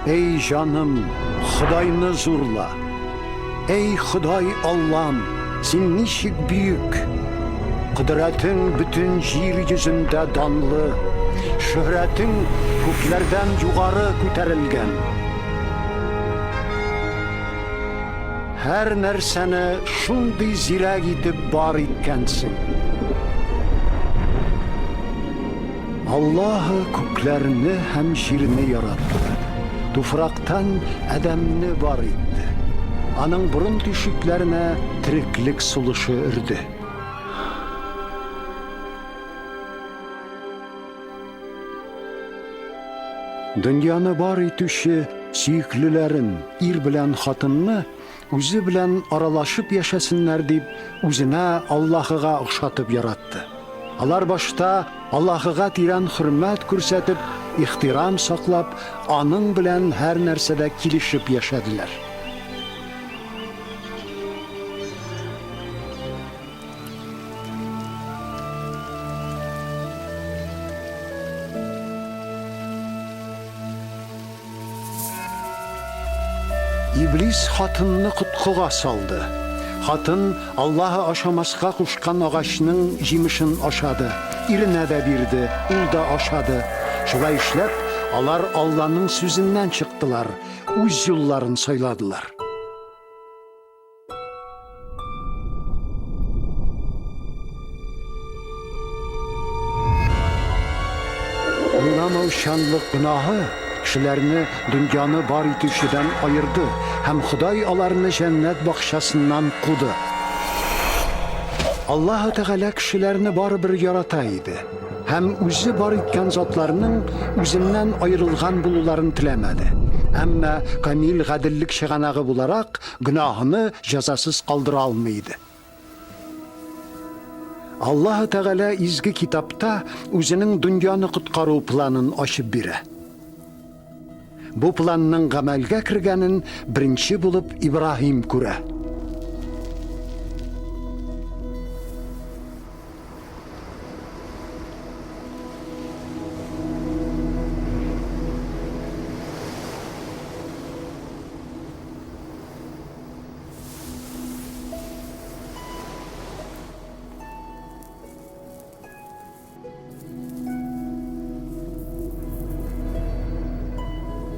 Эй җаным, Ходайны зурла. Эй Ходай Аллам, син ничек бөек! Кодрәтең бөтен җир йөзендә данлы, шөһрәтең күкләрдән югары күтәрелгән. Һәр нәрсәне шундый зирәк итеп бар иткәнсең. Аллаһы күкләрне һәм җирне яратты, туфрактан Адәмне бар итте. Аның борын тишекләренә тереклек сулышы өрде. Дөньяны бар итүче сөеклеләрен, ир белән хатынны, үзе белән аралашып яшәсеннәр дип, үзенә Аллаһыга охшатып яратты. Алар башта Аллаһыга тирән хөрмәт күрсәтеп, ихтирам саклап, аның белән һәр нәрсәдә килешеп яшәделәр. Иблис хатынны коткыга салды. Хатын Аллаһы ашамаска кушкан агачның җимешен ашады, иренә дә бирде, ул да ашады. Шулай эшләп, алар Алланың сүзеннән чыктылар, үз юлларын сайладылар. Аңламаучанлык гөнаһы кешеләрне дөньяны бар итүчедән аерды һәм Ходай аларны җәннәт бакчасыннан куды. Аллаһы Тәгалә кешеләрне барыбер ярата иде һәм үзе бар иткән затларның үзеннән аерылган булуларын теләмәде. Әмма камил гаделлек чыганагы буларак, Гөнаһны җәзасыз калдыра алмый иде. Аллаһы Тәгалә изге китапта үзенең дөньяны коткару планын ачып бирә. Бу планның гамәлгә кергәнен беренче булып Ибраһим күрә.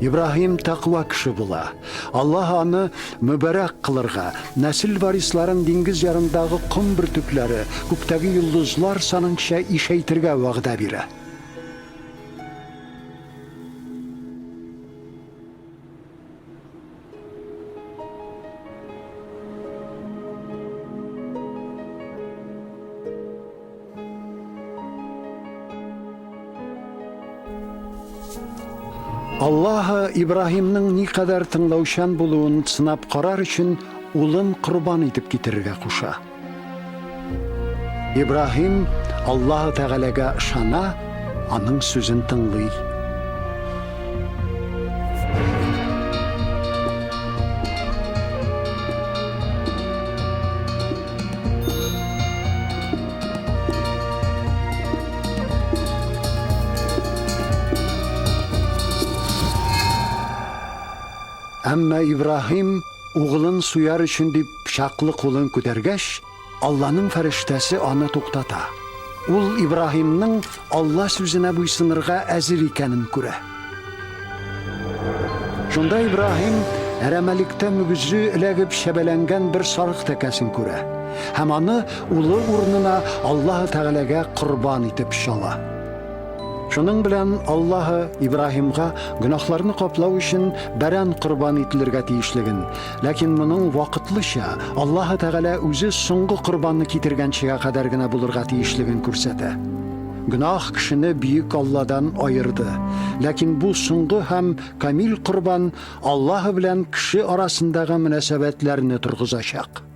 Ибраһим тәкъва кеше була. Аллаһ аны мөбарәк кылырга, нәсел варисларын диңгез ярындагы ком бөртекләре, күктәге йолдызлар санынча ишәйтергә вәгъдә бирә. Аллаһы Ибраһимның никадәр тыңлаучан булуын сынап карар өчен улын корбан итеп китерергә куша. Ибраһим Аллаһы Тәгаләгә ышана, аның сүзен тыңлый. Әмма Ибраһим Угылын суяр өчен дип пычаклы кулын күтәргәч, Алланың фәрештәсе аны туктата. Ул Ибраһимның Алла сүзенә буйсынырга әзер икәнен күрә. Шунда Ибраһим әрәмәлектә мөгезе эләгеп чәбәләнгән бер сарык тәкәсен күрә һәм аны улы урынына Аллаһы Тәгаләгә корбан итеп чала. Шуның белән Аллаһы Ибраһимга гөнаһларны каплау өчен бәрән корбан ителергә тиешлеген, ләкин моның вакытлыча, Аллаһы Тәгалә үзе соңгы корбанны китергәнчегә кадәр генә булырга тиешлеген күрсәтә. Гөнаһ кешене бөек Алладан аерды. Ләкин бу соңгы һәм камил корбан Аллаһы белән кеше арасындагы мөнәсәбәтләрне торгызачак.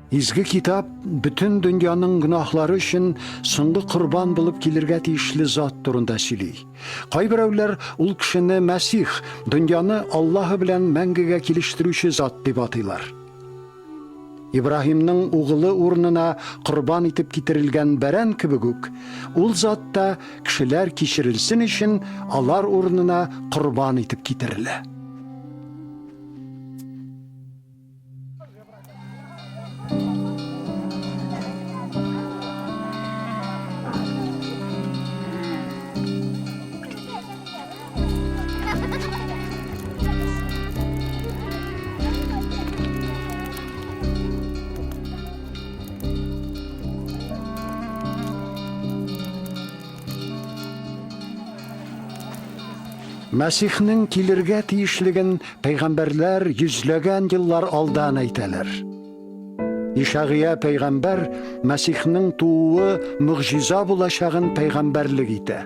Изге китап бөтен дөньяның гөнаһлары өчен соңгы корбан булып килергә тиешле зат турында сөйли. Кайберәүләр ул кешене Мәсих, дөньяны Аллаһы белән мәңгегә килештерүче зат дип атыйлар. Ибраһимның угылы урынына корбан итеп китерелгән бәрән кебек үк, ул зат та кешеләр кичерелсен өчен алар урынына корбан итеп китерелә. Мәсихнең килергә тиешлеген пәйгамбәрләр йөзләгән еллар алдан әйтәләр. Ишагыя пәйгамбәр Мәсихнең тууы могҗиза булачагын пәйгамбәрлек итә.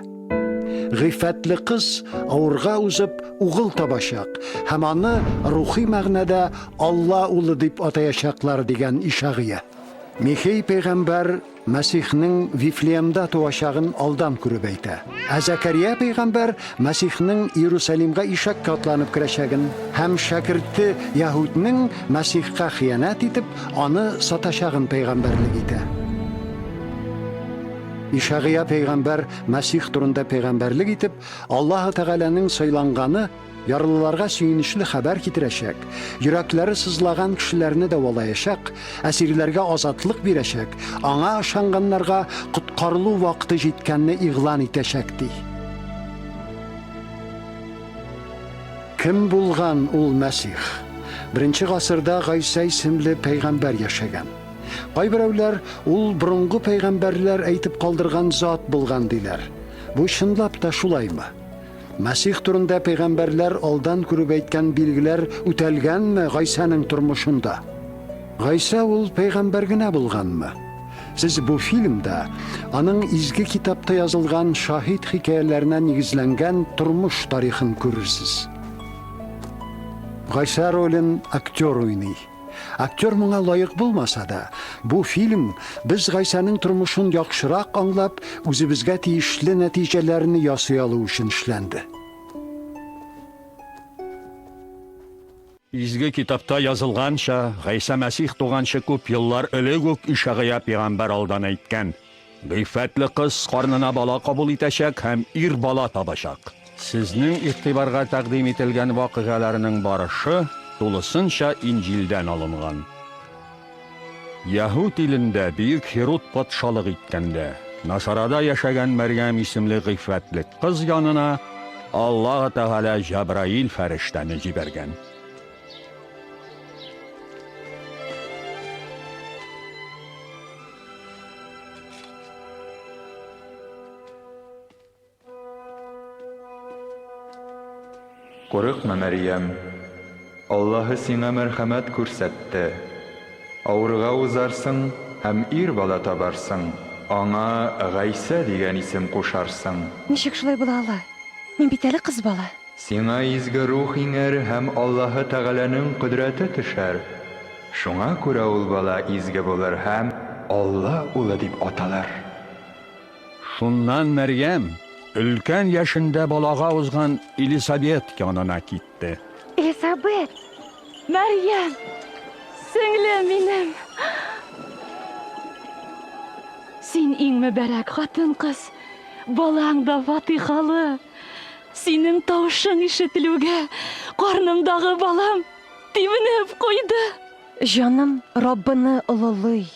Гыйффәтле кыз авырга узып угыл табачак һәм аны рухи мәгънәдә Алла улы дип атаячаклар дигән Ишагыя. Михей пәйгамбәр Мәсихнең Вифлеемда туачагын алдан күреп әйтә. Ә Зәкәрия пәйгамбәр Мәсихнең Иерусалимга ишәккә атланып керәчәген һәм шәкерте Яһүднең Мәсихка хыянәт итеп, аны сатачагын пәйгамбәрлек итә. Ишагыя пәйгамбәр Мәсих турында пәйгамбәрлек итеп, Аллаһы Тәгаләнең сайланганы ярлыларга сөенечле хәбәр китерәчәк, йөрәкләре сызлаган кешеләрне дәвалаячак, әсирләргә азатлык бирәчәк, аңа ышанганнарга коткарылу вакыты җиткәнне игълан итәчәк, ди. Кем булган ул Мәсих? Беренче гасырда Гайсә исемле пәйгамбәр яшәгән. Кайберәүләр ул борынгы пәйгамбәрләр әйтеп калдырган зат булган диләр. Бу чынлап та шулаймы? Мәсих турында пәйгамбәрләр алдан күреп әйткән билгеләр үтәлгәнме Гайсәнең тормышында? Гайсә ул пәйгамбәр генә булганмы? Сез бу фильмда аның Изге Китапта язылган шаһит хикәяләренә нигезләнгән тормыш тарихын күрерсез. Гайсә ролен актер уйный. Актер моңа лаек булмаса да, бу фильм без Гайсәнең тормышын яхшырак аңлап, үзебезгә тиешле нәтиҗәләрне ясый алу өчен эшләнде. Изге Китапта язылганча, Гайсә Мәсих туганчы күп еллар элек үк Ишагыя пигамбәр алдан әйткән, Гыйффәтле кыз карнына бала кабул итәчәк һәм ир бала табачак. Сезнең игътибарга тәкъдим ителгән вакыйгаларның барышы тулысынча Инҗилдән алынган. Яһүд илендә бөек Һируд патшалык иткәндә, Насарада яшәгән Мәрьям исемле гыйффәтле кыз янына Аллаһы Тәгалә Җәбраил фәрештәне җибәргән. Курыкма, Мәрьям. Аллаһы сиңа мәрхәмәт күрсәтте. Авырга узарсың һәм ир бала табарсың, аңа Гайсә дигән исем кушарсың. Ничек шулай була ала? Мин бит әле кыз бала. Сиңа Изге Рух иңәр һәм Аллаһы Тәгаләнең кодрәте төшәр. Шуңа күрә ул бала изге булыр һәм Алла Улы дип аталыр. Шуннан Мәрьям өлкән яшендә балага узган Элисабет янына китте. Элисабет! Мәрьям! Сеңлем минем! Син иң мөбарәк хатын-кыз, балаң да фатыйхалы! Синең тавышың ишетелүгә, карнымдагы балам тибенеп куйды. Җаным Раббыны олылый.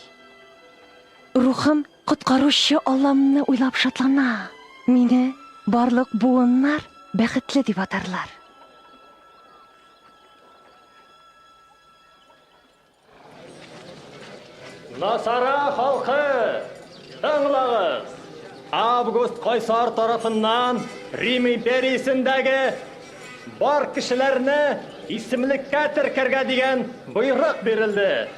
Рухым Коткаручы Алламны уйлап шатлана. Мине барлык буыннар бәхетле дип атарлар. Насара халкы, тыңлагыз! Август кайсар тарафыннан Рим империясендәге бар кешеләрне исемлеккә теркәргә дигән боерык бирелде.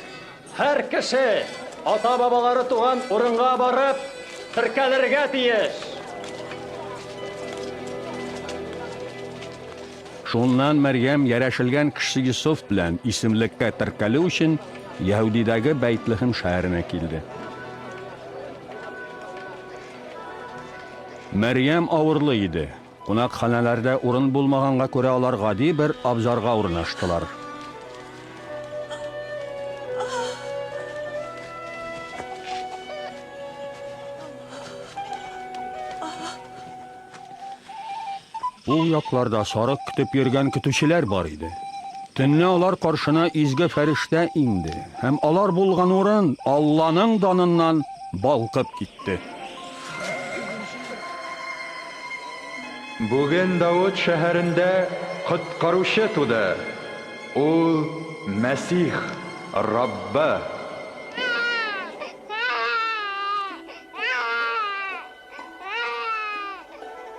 Һәр кеше ата-бабалары туган урынга барып теркәлергә тиеш. Шуннан Мәрьям ярәшелгән кеше Йосыф белән исемлеккә теркәлү өчен Яһүдидәге Бәйтлехем шәһәренә килде. Мәрьям авырлы иде. Кунакханәләрдә урын булмаганга күрә алар гади бер абзарга урнаштылар. Ул якларда сарык көтеп йөргән көтүчеләр бар иде. Төнлә алар каршына изге фәрештә иңде, һәм алар булган урын Алланың даныннан балкып китте. Бүген Давыт шәһәрендә Коткаручы туды. Ул, Мәсих, Раббы.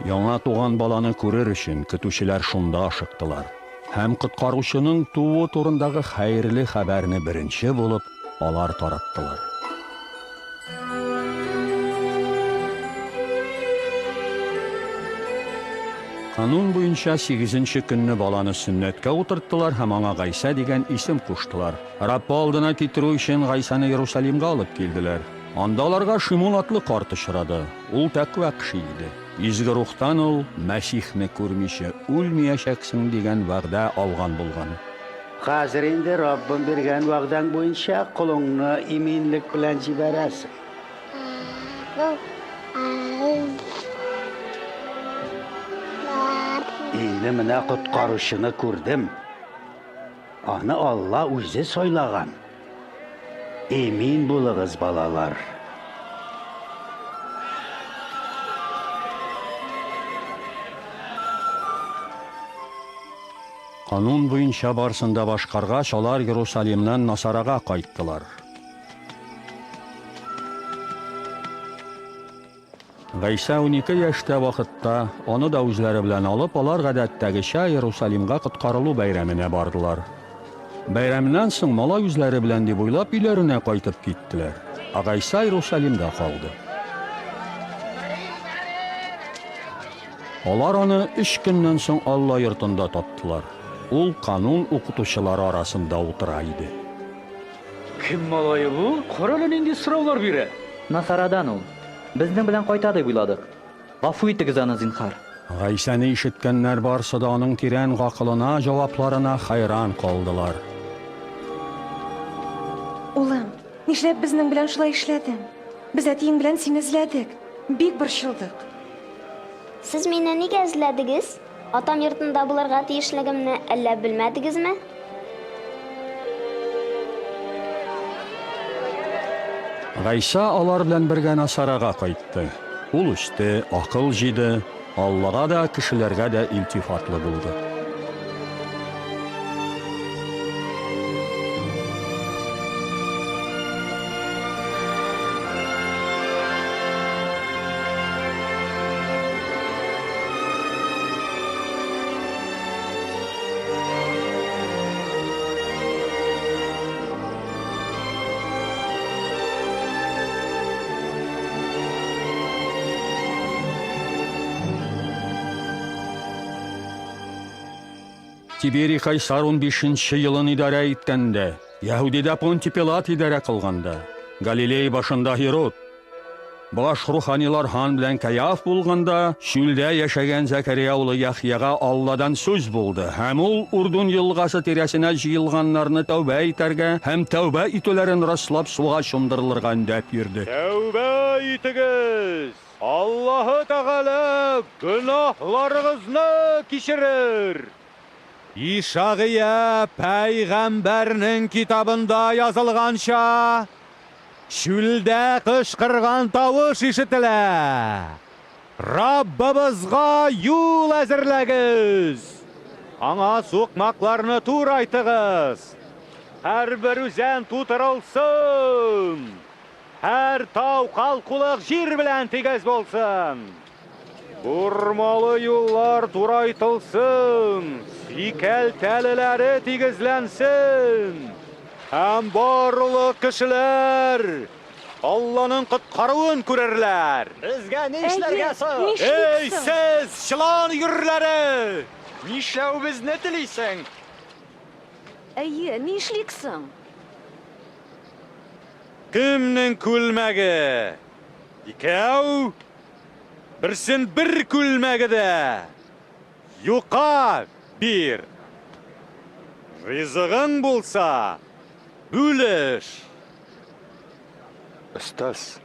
Яңа туган баланы күрер өчен көтүчеләр шунда ашыктылар. Һәм Коткаручының тууы турындагы хәерле хәбәрне беренче булып алар тараттылар. Канун буенча сигезенче көнне баланы сөннәткә утырттылар һәм аңа Гайсә дигән исем куштылар. Раббы алдына китерү өчен Гайсәне Иерусалимга алып килделәр. Анда аларга Шимун атлы карт очрады. Ул тәкъва кеше иде. Изге Рухтан ул, Мәсихне күрмичә үлмиячәксең, дигән вәгъдә алган булган. Хәзер инде, Раббым, биргән вәгъдәң буенча колыңны иминлек белән җибәрәсең. Инде менә Коткаручыны күрдем. Аны Алла үзе сайлаган. Имин булыгыз, балалар. Канун буенча барсын да башкаргач, алар Иерусалимнан Насарага кайттылар. Гайсә 12 яшьтә вакытта, аны да үзләре белән алып, алар гадәттәгечә Иерусалимга коткарылу бәйрәменә бардылар. Бәйрәмнән соң малай үзләре белән дип уйлап, өйләренә кайтып киттеләр. Ә Гайсә Иерусалимда калды. Алар аны өч көннән соң Алла йортында таптылар. Ул канун укытучылары арасында утыра иде. Кем малае бу? Карале нинди сораулар бирә. Насарадан ул. Безнең белән кайта дип уйладык. Гафу итегез аны, зинһар. Гайсәне ишеткәннәр барсы да аның тирән гакылына, җавапларына хәйран калдылар. Улым, нишләп безнең белән шулай эшләдең? Без әтиең белән сине эзләдек. Бик борчылдык. Сез мине нигә эзләдегез? Атам йортында булырга тиешлегемне әллә белмәдегезме? Гайсә алар белән бергә Насарага кайтты. Ул үсте, акыл җыйды, Аллага да, кешеләргә дә илтифатлы булды. Тиберий Кайсар 15 елын идарә иткәндә, Яһүдидә Понти Пилат идарә кылганда, Галилей башында Һирод, Баш руханилар Һан белән Каяф булганда, чүлдә яшәгән Зәкәрия улы Яхъяга Алладан сүз булды, һәм ул Урдун елгасы тирәсенә җыелганнарны тәүбә итәргә һәм тәүбә итүләрен раслап суга чумдырылырга өндәп йөрде. Тәүбә итегез, Аллаһы Тәгалә гөнаһларыгызны кичерер! Ишагыя пәйгамбәрнең китабында язылганча, чүлдә кычкырган тавыш ишетелә, Раббыбызга юл әзерләгез! Аңа сукмакларны турайтыгыз! Һәрбер үзән тутырылсын! Һәр тау калкулык җир белән тигез булсын! Бормалы юллар турайтылсын, сикәлтәлеләре тигезләнсен! Һәм барлык кешеләр Алланың коткаруын күрерләр! Безгә ни эшләргә соң? Эй, сез, чылан өерләре! Нишләвебезне телисең? Әйе, нишлик соң? Кемнең күлмәге? Икәү? Берсен бер күлмәге дә юка бир. Ризыгың булса, бүлеш. Остаз.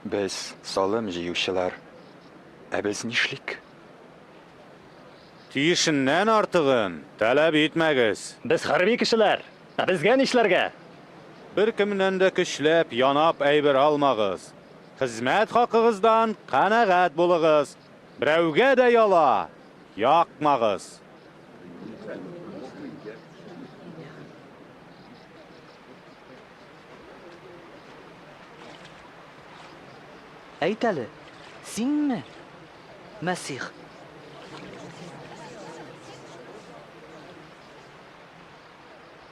Без салым җыючылар. Ә без нишлик? Тиешеннән артыгын таләп итмәгез. Без хәрби кешеләр. Ә безгә нишләргә? Беркемнән дә көчләп, янап әйбер алмагыз. Хезмәт хакыгыздан канәгать булыгыз. Берәүгә дә яла якмагыз. Әйт әле, синме, Мәсих?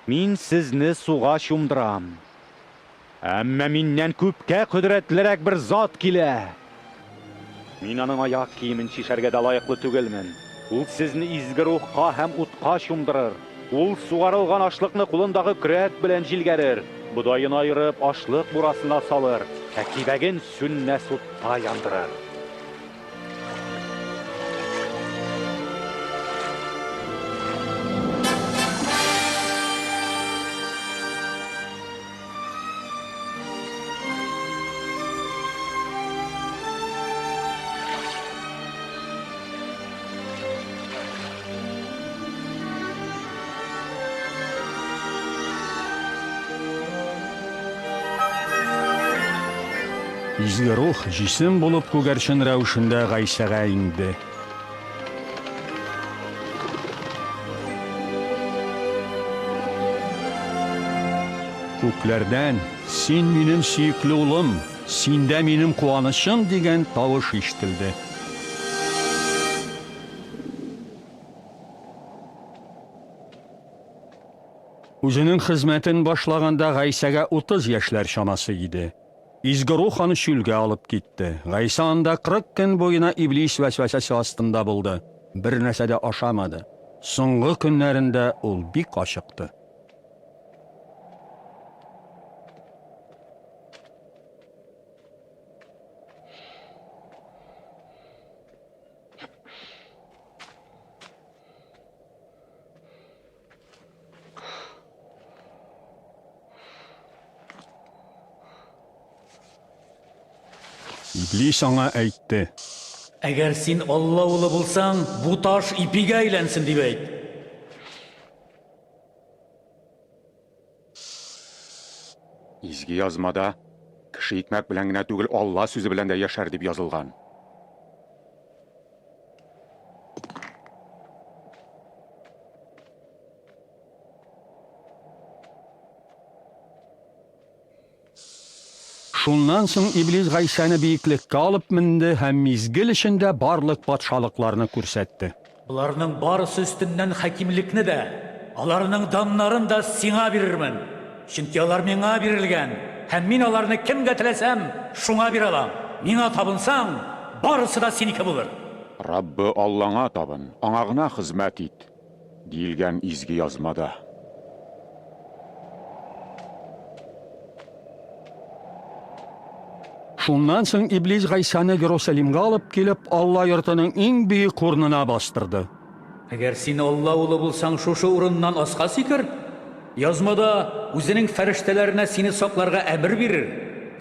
Мин сезне суга чумдырам. Әмма миннән күпкә кодрәтлерәк бер зат килә. Мин аның аяк киемен чишәргә дә лаеклы түгелмен. Ул сезне изге рухка һәм утка чумдырыр. Ул сугарылган ашлыкны кулындагы көрәк белән җилгәрер, бодаен аерып, ашлык бурасына салыр, ә кибәген сүнмәс утта яндырыр. Изге рух җисем булып күгәрчен рәвешендә Гайсәгә иңде. Күкләрдән, Син минем сөекле улым, синдә минем куанычым, дигән тавыш ишетелде. Үзенең хезмәтен башлаганда Гайсәгә 30 яшьләр чамасы иде. Изге Рух аны чүлгә алып китте. Гайсә анда 40 көн буена Иблис вәсвәсәсе астында булды, бер нәрсә дә ашамады. Соңгы көннәрендә ул бик ачыкты. Иблис аңа әйтте. Әгәр син Алла улы булсаң, бу таш ипигә әйләнсен дип әйт. Изге Язмада, Кеше икмәк белән генә түгел, Алла сүзе белән дә яшәр, дип язылган. Шуннан соң Иблис Гайсәне биеклеккә алып менде һәм мизгел эчендә барлык патшалыкларны күрсәтте. Боларның барысы өстеннән хакимлекне дә, аларның даннарын да сиңа бирермен, чөнки алар миңа бирелгән, һәм мин аларны кемгә теләсәм, шуңа бирә алам. Миңа табынсаң, барысы да синеке булыр. Раббы Аллаңа табын, аңа гына хезмәт ит, диелгән Изге Язмада. Шуннан соң Иблис Гайсәне Иерусалимга алып килеп, Алла йортының иң биек урынына бастырды. Әгәр син Алла улы булсаң, шушы урыннан аска сикер. Язмада, Үзенең фәрештәләренә сине сакларга әмер бирер,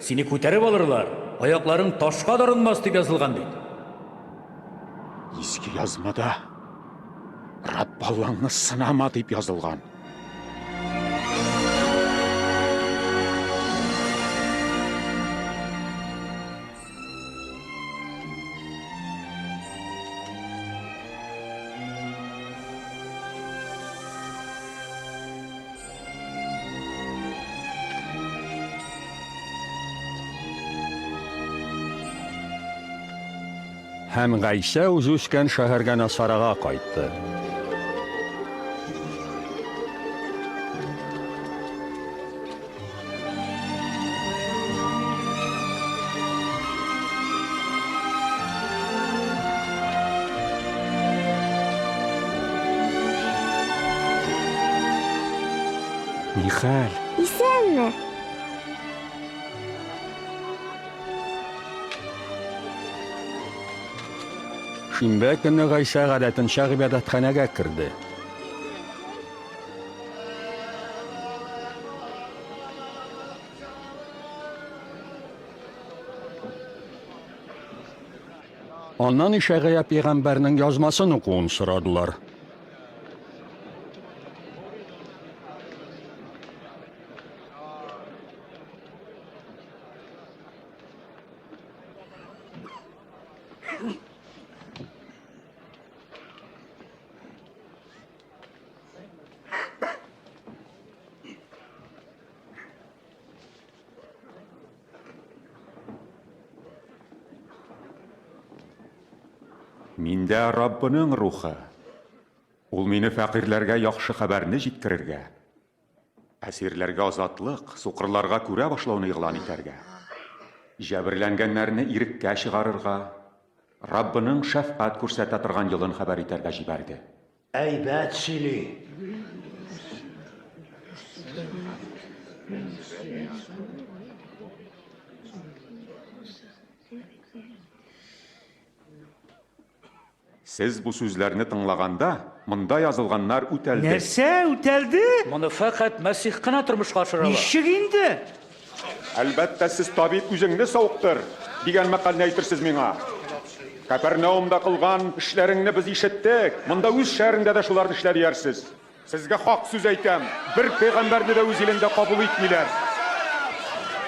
сине күтәреп алырлар, аякларың ташка дарынмас, дип язылган бит. Изге Язмада, Рабб Аллаңны сынама, дип язылган. Һәм Гайсә үзе үскән шәһәргә Насарага кайтты. Нихәл? Исәнме? Шимбә көнне Гайсә гадәтенчә гыйбадәтханәгә керде. Аннан Ишәгыя пәйгамбәрнең язмасын укуын сорадылар. Миндә Раббының рухы. Ул мине фәкыйрьләргә яхшы хәбәрне җиткерергә, әсирләргә азатлык, сукырларга күрә башлауны игълан итәргә, җәберләнгәннәрне иреккә чыгарырга, Раббының шәфкать күрсәтә торган елын хәбәр итәргә җибәрде. Әйбәт сөйли. Сез бу сүзләрне тыңлаганда, монда язылганнар үтәлде. Нәрсә, үтәлде? Моны фәкать Мәсих кына тормышка ашыра ала. Ничек инде? Әлбәттә, сез табиб үзеңне савыктыр, дигән мәкальне әйтерсез миңа. Кәпәрнәумда кылган эшләреңне без ишеттек, монда үз шәһәреңдә дә шуларны эшлә диярсез. Сезгә хак сүз әйтәм, бер пәйгамбәрне дә үз илендә кабул итмиләр.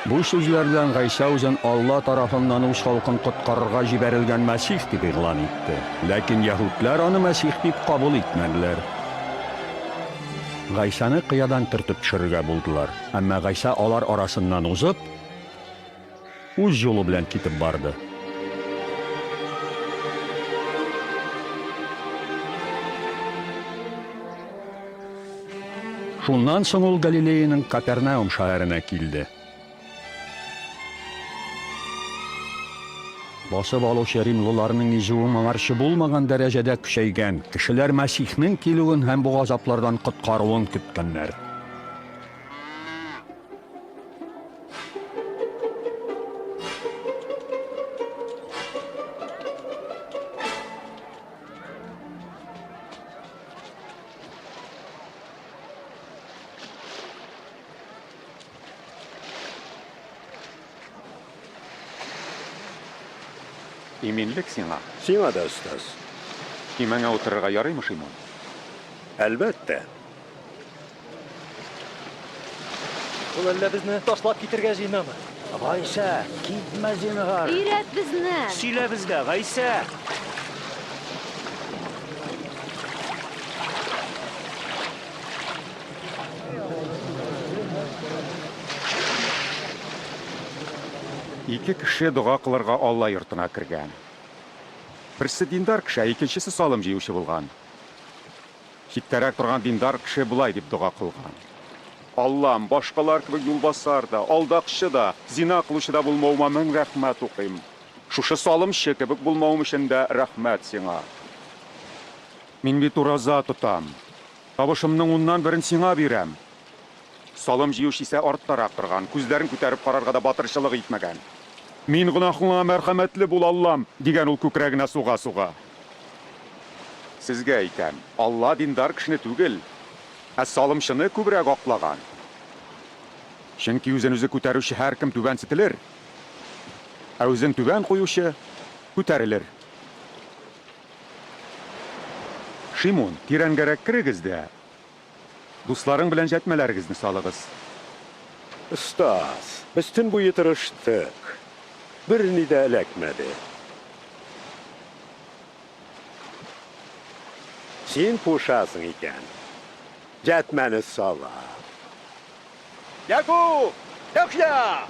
Бу сүзләрдән Гайсә үзен Алла тарафыннан үз халкын коткарырга җибәрелгән Мәсих дип игълан итте. Ләкин яһүдләр аны Мәсих дип кабул итмәделәр. Гайсәне кыядан төртеп төшерергә булдылар. Әмма Гайсә алар арасыннан узып, үз юлы белән китеп барды. Шуннан соң ул Галилеянең Капернаум шәһәренә килде. Басып алучы римлыларның изүе моңарчы булмаган дәрәҗәдә көчәйгән, кешеләр Мәсихнең килүен һәм бу газаплардан коткаруын көткәннәр. Иминлек сиңа. Сиңа да, остаз. Көймәңә утырырга ярыймы, Шимон? Әлбәттә. Ул әллә безне ташлап китергә җыенамы? Гайсә, китмә зинһар. Өйрәт безне. Сөйлә безгә, Гайсә! Ике кеше дога кылырга Алла йортына кергән. Берсе диндар кеше, ә икенчесе салым җыючы булган. Читтәрәк торган диндар кеше болай дип дога кылган, Аллам, башкалар кебек юлбасар да, алдакчы да, зина кылучы да булмавыма мең рәхмәт укыйм. Шушы салымчы кебек булмавым өчен дә рәхмәт сиңа. Мин бит ураза тотам, табышымның уннан берен сиңа бирәм. Салым җыючы исә арттарак торган, күзләрен күтәреп карарга да батырчылык итмәгән. Мин гөнаһлыңа мәрхәмәтле бул, Аллам! дигән ул күкрәгенә суга-суга. Сезгә әйтәм, Алла диндар кешене түгел, ә салымчыны күбрәк аклаган. Чөнки үзен үзе күтәрүче һәркем түбәнсетелер, ә үзен түбән куючы күтәрелер. Шимун, тирәнгәрәк керегез дә, дусларың белән җәтмәләрегезне салыгыз. Остаз, без төн буе тырыштык, берни дә эләкмәде. Син кушасың икән, җәтмәне салам. Якуб! Яхъя!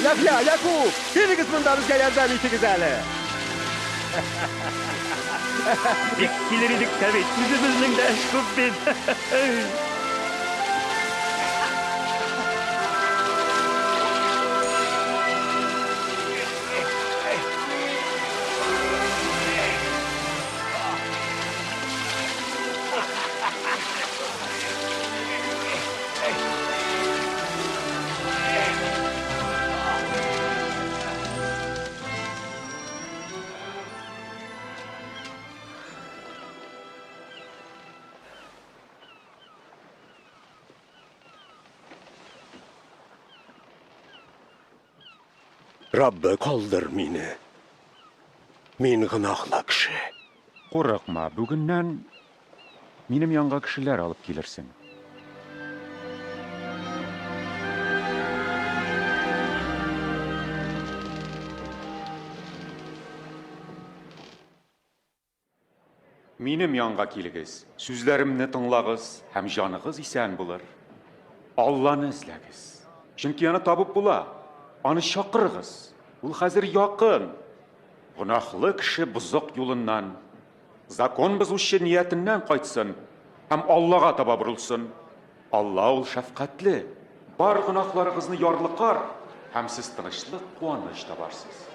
Яхъя, Якуб, килегез монда безгә ярдәм итегез әле. Бик килер идек тә бит, үзебезнең дә эш күп бит. Раббы, калдыр мине. Мин гөнаһлы кеше. Курыкма, бүгеннән минем янга кешеләр алып килерсең. Минем янга килегез, сүзләремне тыңлагыз һәм җаныгыз исән булыр. Алланы эзләгез, чөнки аны табып була. Аны чакырыгыз, ул хәзер якын. Гөнаһлы кеше бозык юлыннан, закон бозучы ниятеннән кайтсын һәм Аллага таба борылсын. Алла ул шәфкатьле, бар гөнаһларыгызны ярлыкар һәм сез тынычлык, куаныч табарсыз.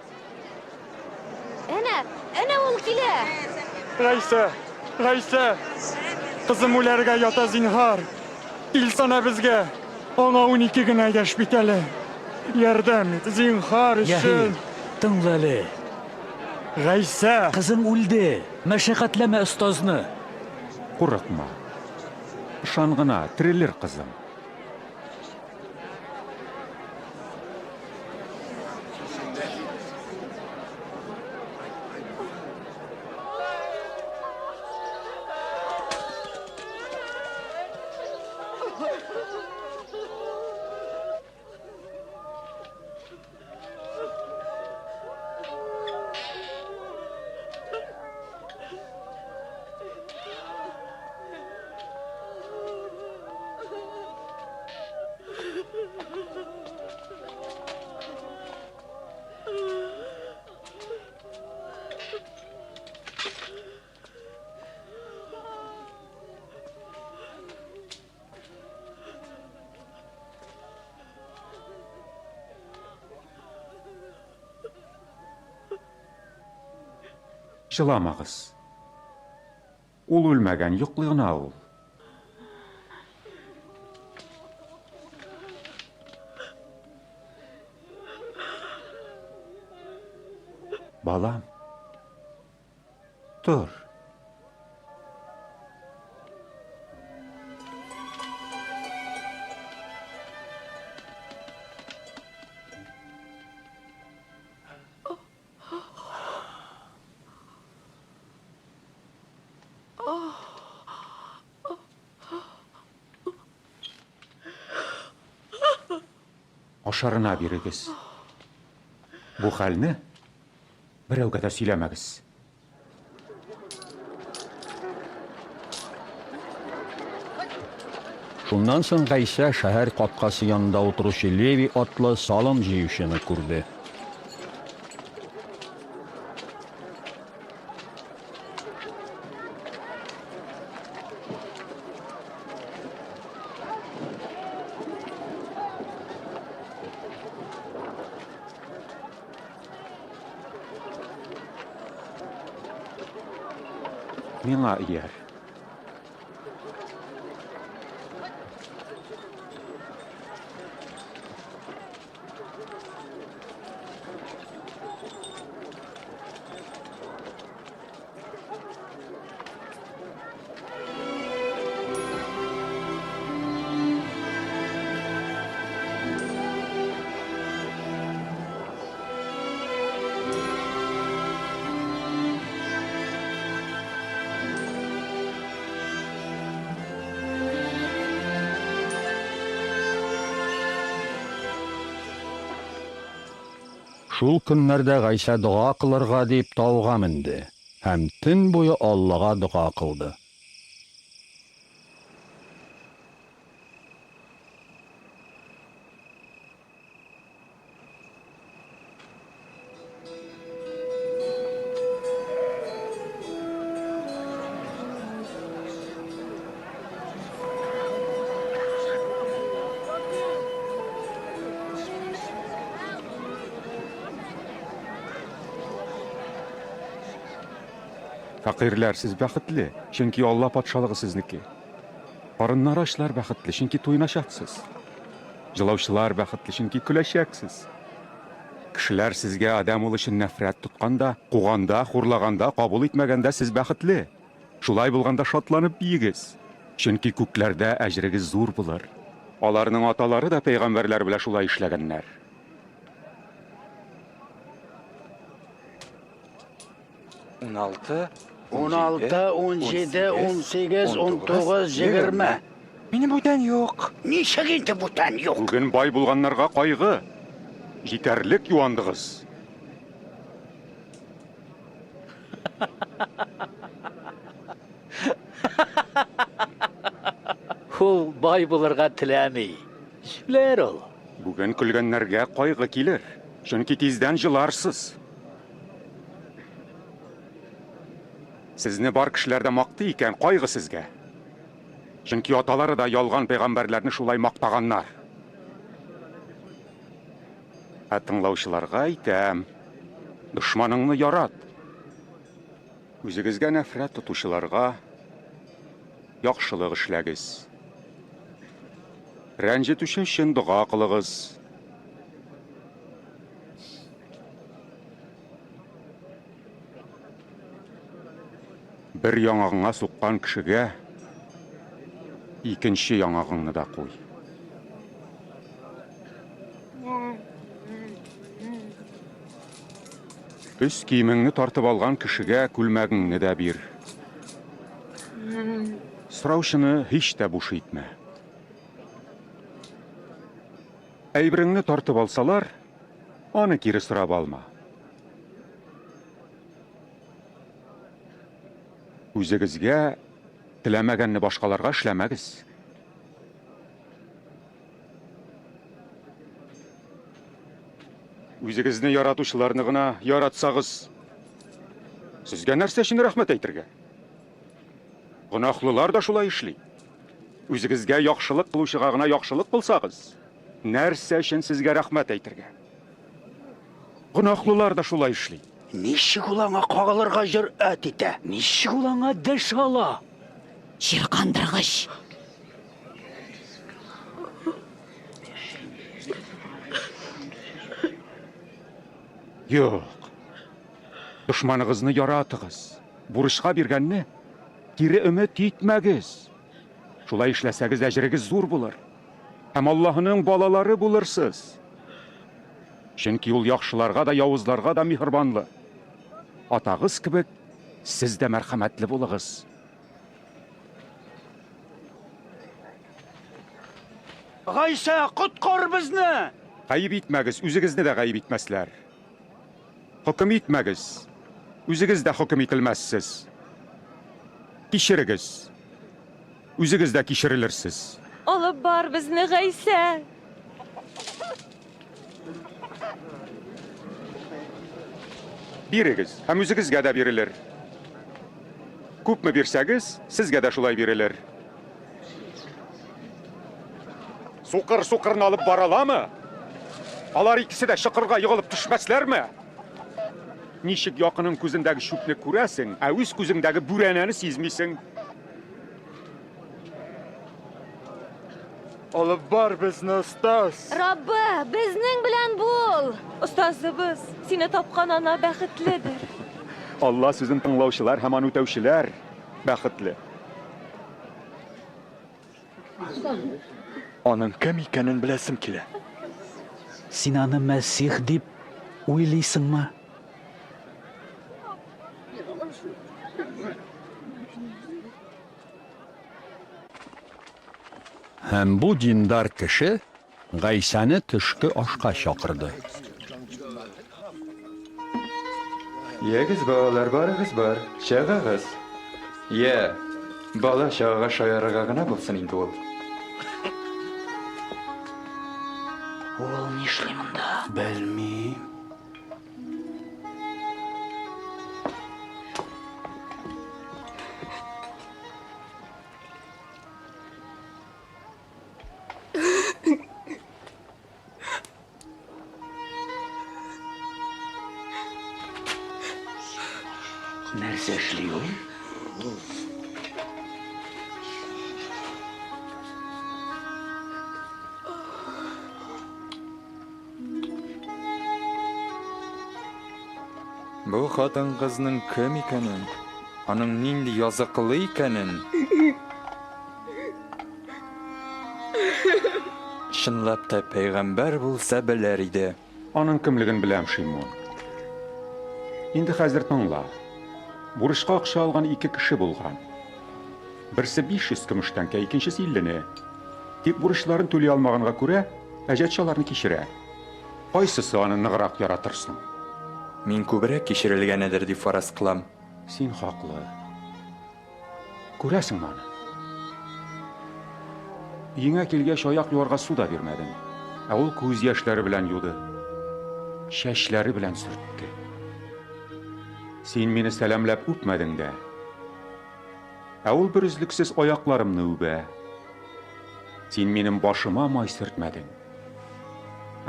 Әнә, әнә ул килә! Гайсә, Гайсә! Кызым үләргә ята, зинһар! Килсәнә безгә! Аңа 12 генә яшь бит әле. Ярдәм ит, зинһар өчен! Яһи, тыңла әле. Гайсә! Кызың үлде. Мәшәкатьләмә остазны. Курыкма. Ышан гына, терелер кызым. Җыламагыз. Ул үлмәгән, йоклый гына ул. Балам, тор. Ашарына бирегез. Бу хәлне берәүгә дә сөйләмәгез. Шуннан соң Гайсә шәһәр капкасы янында утыручы Леви атлы салым җыючыны күрде. Миңа ияр. Шул көннәрдә Гайсә дога кылырга дип тауга менде һәм төн буе Аллага дога кылды. Фәкыйрьләр, сез бәхетле, чөнки Алла патшалыгы сезнеке. Карыннары ачлар бәхетле, чөнки туеначаксыз. Җылаучылар бәхетле, чөнки көләчәксез. Кешеләр сезгә Адәм улы өчен нәфрәт тотканда, куганда, хурлаганда, кабул итмәгәндә сез бәхетле. Шулай булганда шатланып биегез, чөнки күкләрдә әҗерегез зур булыр. Аларның аталары да пәйгамбәрләр белән шулай эшләгәннәр. 16, 16, 17, 18, 19, 20. Минем бүтән юк. Ничек инде бүтән юк? Бүген бай булганнарга кайгы. Җитәрлек юандыгыз. Ул бай булырга теләми. Җүләр ул. Бүген көлгәннәргә кайгы килер, чөнки тиздән җыларсыз. Сезне бар кешеләр дә мактый икән, кайгы сезгә. Чөнки аталары да ялган пәйгамбәрләрне шулай мактаганнар. Ә тыңлаучыларга әйтәм, дошманыңны ярат. Үзегезгә нәфрәт тотучыларга яхшылык эшләгез. Рәнҗетүче өчен дога кылыгыз. Бер яңагыңа суккан кешегә икенче яңагыңны да куй. Өс киемеңне тартып алган кешегә күлмәгеңне дә бир. Сораучыны һич тә буш итмә. Әйбереңне тартып алсалар, аны кире сорап алма. Үзегезгә теләмәгәнне башкаларга эшләмәгез. Үзегезне яратучыларны гына яратсагыз, сезгә нәрсә өчен рәхмәт әйтергә? Гөнаһлылар да шулай эшли. Үзегезгә яхшылык кылучыга гына яхшылык кылсагыз, нәрсә өчен сезгә рәхмәт әйтергә? Гөнаһлылар да шулай эшли. Ничек ул аңа кагылырга җөрьәт итә? Ничек ул аңа дәшә ала? Чиркандыргыч! Юк. Дошманыгызны яратыгыз. Бурычка биргәнне кире өмет итмәгез. Шулай эшләсәгез, әҗерегез зур булыр. Һәм Аллаһының балалары булырсыз. Чөнки ул яхшыларга да, явызларга да миһербанлы. Атагыз кебек, сез дә мәрхәмәтле булыгыз. Гайсә, коткар безне! Гаеп итмәгез, үзегезне дә гаеп итмәсләр. Хөкем итмәгез, үзегез дә хөкем ителмәссез. Кичерегез, үзегез дә кичерелерсез. Алып бар безне, Гайсә! Бирегез, һәм үзегезгә дә бирелер. Күпме бирсәгез, сезгә дә шулай бирелер. Сукыр сукырны алып бара аламы? Алар икесе дә чокырга егылып төшмәсләрме? Ничек якының күзендәге чүпне күрәсең, ә үз күзеңдәге бүрәнәне сизмисең? Алып бар безне, остаз! Раббы, безнең белән бул! Остазыбыз, сине тапкан ана бәхетледер. Алла сүзен тыңлаучылар һәм аны үтәүчеләр бәхетле. Аның кем икәнен беләсем килә. Син аны Мәсих дип уйлыйсыңмы? Һәм бу диндар кеше Гайсәне төшке ашка чакырды. Ягез, балалар, барыгыз бар, чыгыгыз. Я, бала-чагага шаярырга гына булсын инде ул. Ул нишли монда? Белмим. Нәрсә эшли ул? Бу хатын-кызның кем икәнен, аның нинди языклы икәнен чынлап та пәйгамбәр булса белер иде. Аның кемлеген беләм, Шимун. Инде хәзер тыңла. Бурычка акча алган ике кеше булган. Берсе 500 көмеш тәңкә, икенчесе 50-не. Тик бурычларын түли алмаганга күрә, әҗәтче аларны кичерә. Кайсысы аны ныграк яратыр соң? Мин күбрәк кичерелгәнедер дип фараз кылам. Син хаклы. Күрәсеңме аны? Өеңә килгәч, аяк юарга су да бирмәдең. Ә ул күз яшьләре белән юды. Чәчләре белән сөртте. Син мине сәламләп үпмәдең дә. Ә ул берөзлексез аякларымны үбә. Син минем башыма май сөртмәдең.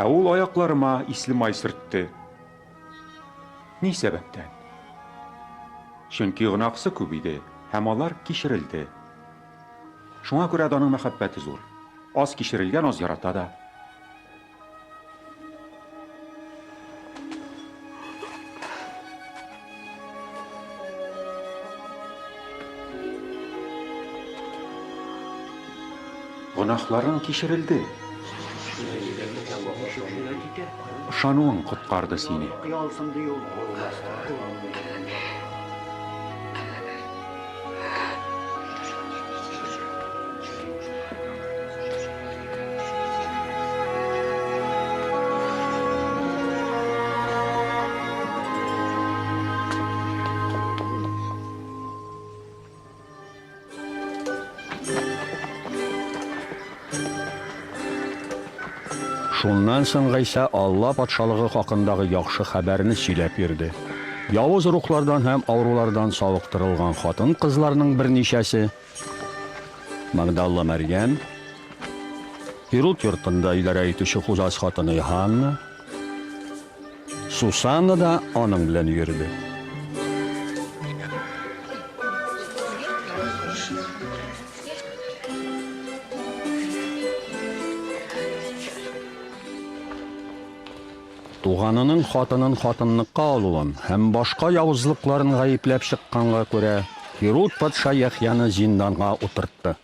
Ә ул аякларыма исле май сөртте. Ни сәбәптән? Чөнки гөнаһсы күп иде, һәм алар кичерелде. Шуңа күрә дә аның мәхәббәте зур. Аз кичерелгән аз ярата да. Гөнаһларың кичерелде. Ышануың коткарды сине. Шуннан соң Гайсә Алла патшалыгы хакындагы яхшы хәбәрне сөйләп йөрде. Явыз рухлардан һәм авырулардан савыктырылган хатын-кызларның берничәсе Магдалла Мәрьям, Һируд йортында идарә итүче Хузас хатыны Йоһанна, Сусанна да аның белән йөрде. Туганының хатынын хатынлыкка алуын һәм башка явызлыкларын гаепләп чыкканга күрә, Һируд патша Яхъяны зинданга утыртты.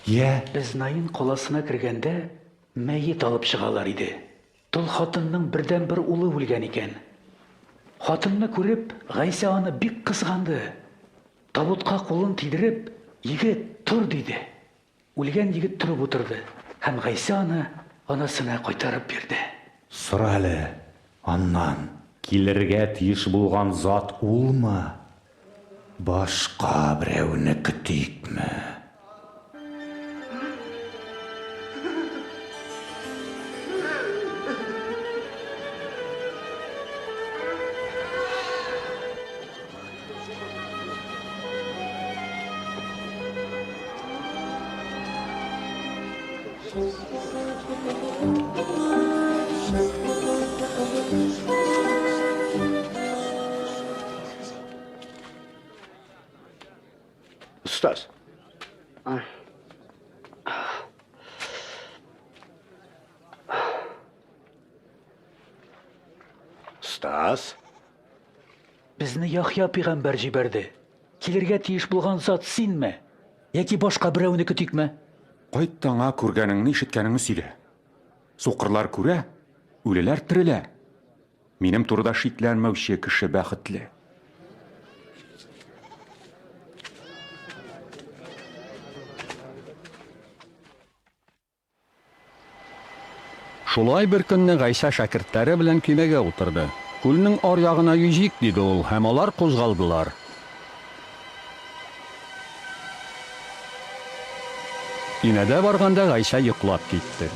Йә. Без Наин каласына кергәндә, мәет алып чыгалар иде. Тол хатынның бердәнбер улы үлгән икән. Хатынны күреп, Гайсә аны бик кызганды. Табутка кулын тидереп, Егет, тор, диде. Үлгән егет торып утырды, һәм Гайсә аны анасына кайтарып бирде. Сора әле аннан, килергә тиеш булган зат улмы, башка берәүне көтикме? Остаз. Остаз. Безне Яхъя пигамбәр җибәрде. Килергә тиеш булган зат синме? Яки башка берәүне көтикме? Кайт та аңа күргәнеңне, ишеткәнеңне сөйлә. Сукырлар күрә, үлеләр терелә. Минем турыда шикләнмәүче кеше бәхетле. Шулай бер көнне Гайсә шәкертләре белән көймәгә утырды. Күлнең аръягына йөзик, диде ул, һәм алар кузгалдылар. Көймәдә барганда Гайсә йоклап китте.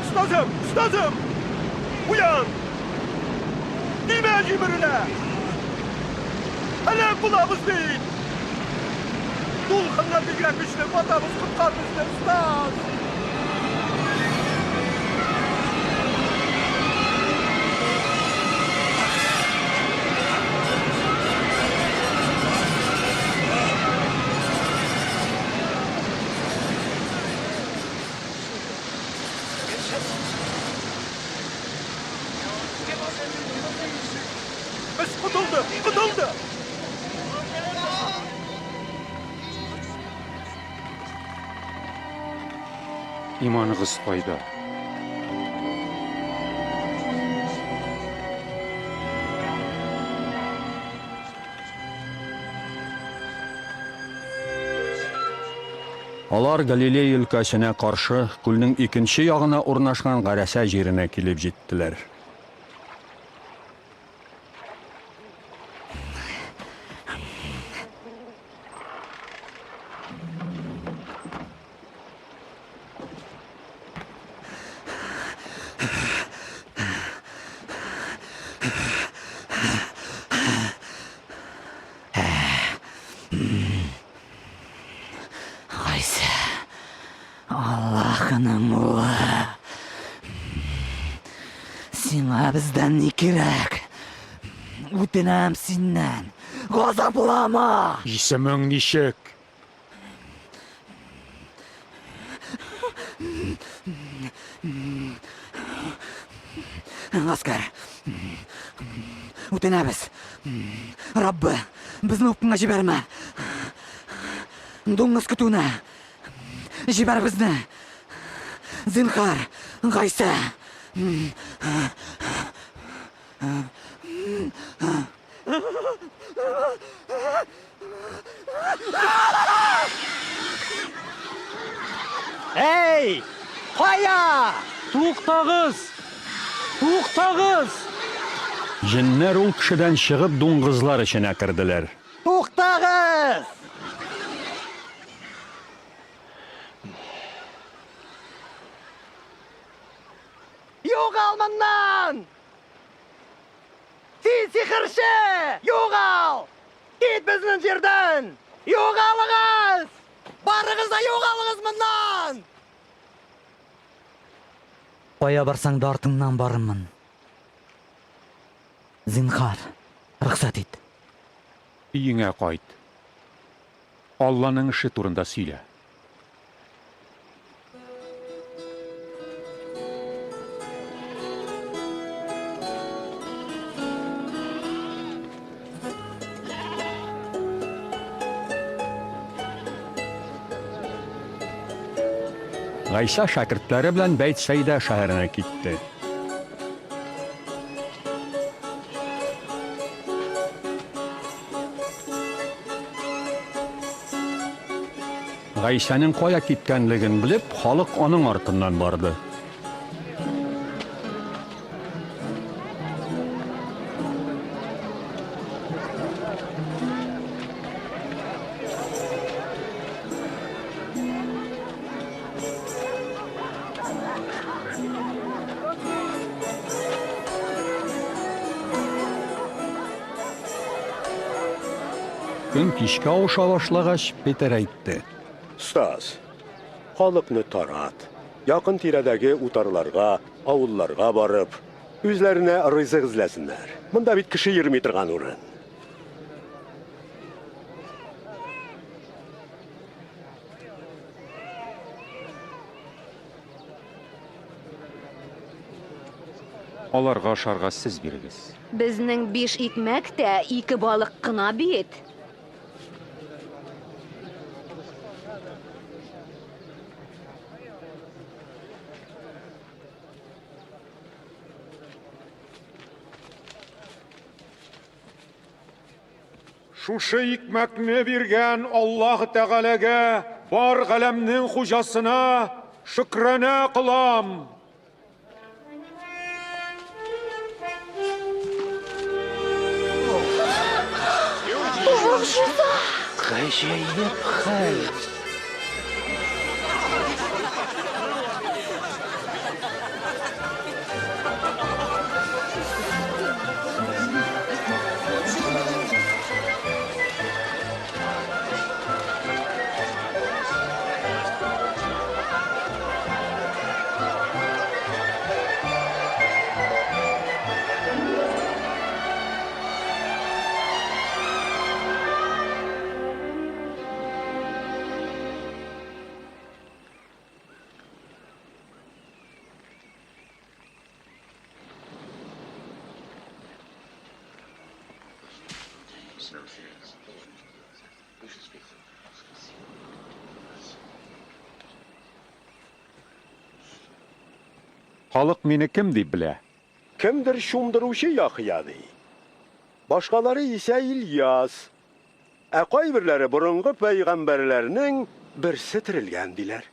Остазым! Остазым! Уян! Көймә җимерелә! Һәлак булабыз бит! Дулкыннар бигрәк көчле, батабыз, коткар безне, остаз! Без котылдык, котылдык! Иманыгыз кайда? Алар Галилея өлкәсенә каршы күлнең икенче ягына урнашкан Гарәсә җиренә килеп җиттеләр. Гайсә, Аллаһының улы. Сиңа бездән ни кирәк? Үтенәм синнән, газаплама! Исемең ничек? Гаскәр, үтенәбез. Раббы, безне упкынга җибәрмә. Дуңгыз көтүенә җибәр безне. Зинхар, Гайсә. Әй! Кая? Туктагыз! Туктагыз! Җеннәр ул кешедән чыгып дуңгызлар эченә керделәр. Туктагыз! Югал моннан! Син сихерче! Югал! Кит безнең җирдән! Югалыгыз! Барыгыз да югалыгыз моннан! Кая барсаң да артыңнан барырмын. Зинһар, рөхсәт ит. Өеңә кайт. Алланың эше турында сөйлә. Гайсә шәкертләре белән Бәйтсәйдә шәһәренә китте. Гайсәнең кая киткәнлеген белеп, халык аның артыннан барды. Көн кичкә авыша башлагач, Петер әйтте. Остаз, халыкны тарат. Якын тирәдәге утарларга, авылларга барып, үзләренә ризык эзләсеннәр. Монда бит кеше йөрми торган урын. Аларга ашарга сез бирегез. Безнең биш икмәк тә ике балык кына бит. Шушы икмәкне биргән Аллаһ Тәгаләгә, бар галәмнең хуҗасына шөкранә кылам. Могҗиза! Гаҗәеп хәл! Халык мине кем дип белә? Кемдер Чумдыручы Яхъя ди. Башкалары исә Ильяс, ә кайберләре борынгы пәйгамбәрләрнең берсе терелгән диләр.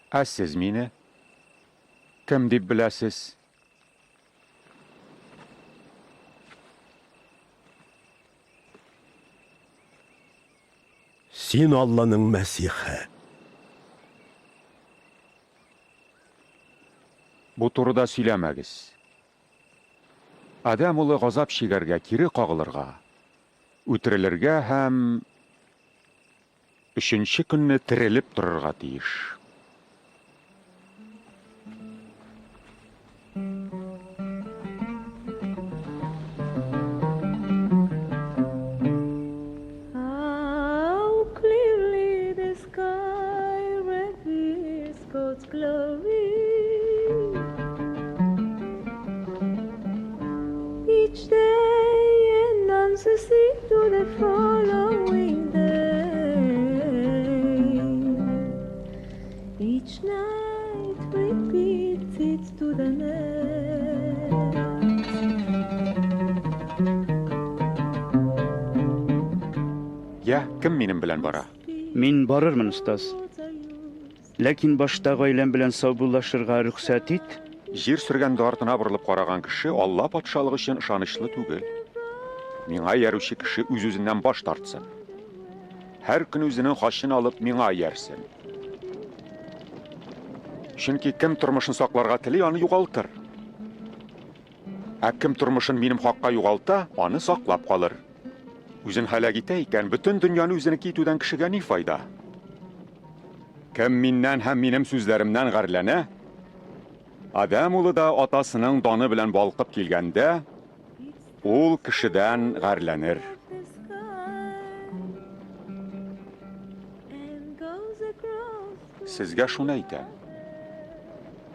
Ә сез мине кем дип беләсез? Син Алланың Мәсихе. Бу турыда сөйләмәгез. Адәм улы газап чигәргә, кире кагылырга, үтерелергә һәм өченче көнне терелеп торырга тиеш. How clearly the sky reveals God's glory. Each day announces it to the following day. Each night repeats it to the next. Я, кем минем белән бара? Мин барырмын, остаз. Ләкин башта гаиләм белән саубуллашырга рөхсәт ит. Җир сөргәндә артына борылып караган кеше Алла патшалыгы өчен ышанычлы түгел. Миңа иярүче кеше үз-үзеннән баш тартсын. Һәр көн үзенең хачын алып миңа иярсен. Чөнки кем тормышын сакларга тели, аны югалтыр. Ә кем тормышын минем хакка югалта, аны саклап калыр. Үзен һәлак итә икән, бөтен дөньяны үзенеке итүдән кешегә ни файда? Кем миннән һәм минем сүзләремнән гарьләнә, Адәм улы да атасының даны белән балкып килгәндә, ул кешедән гарьләнер. Сезгә шуны әйтәм.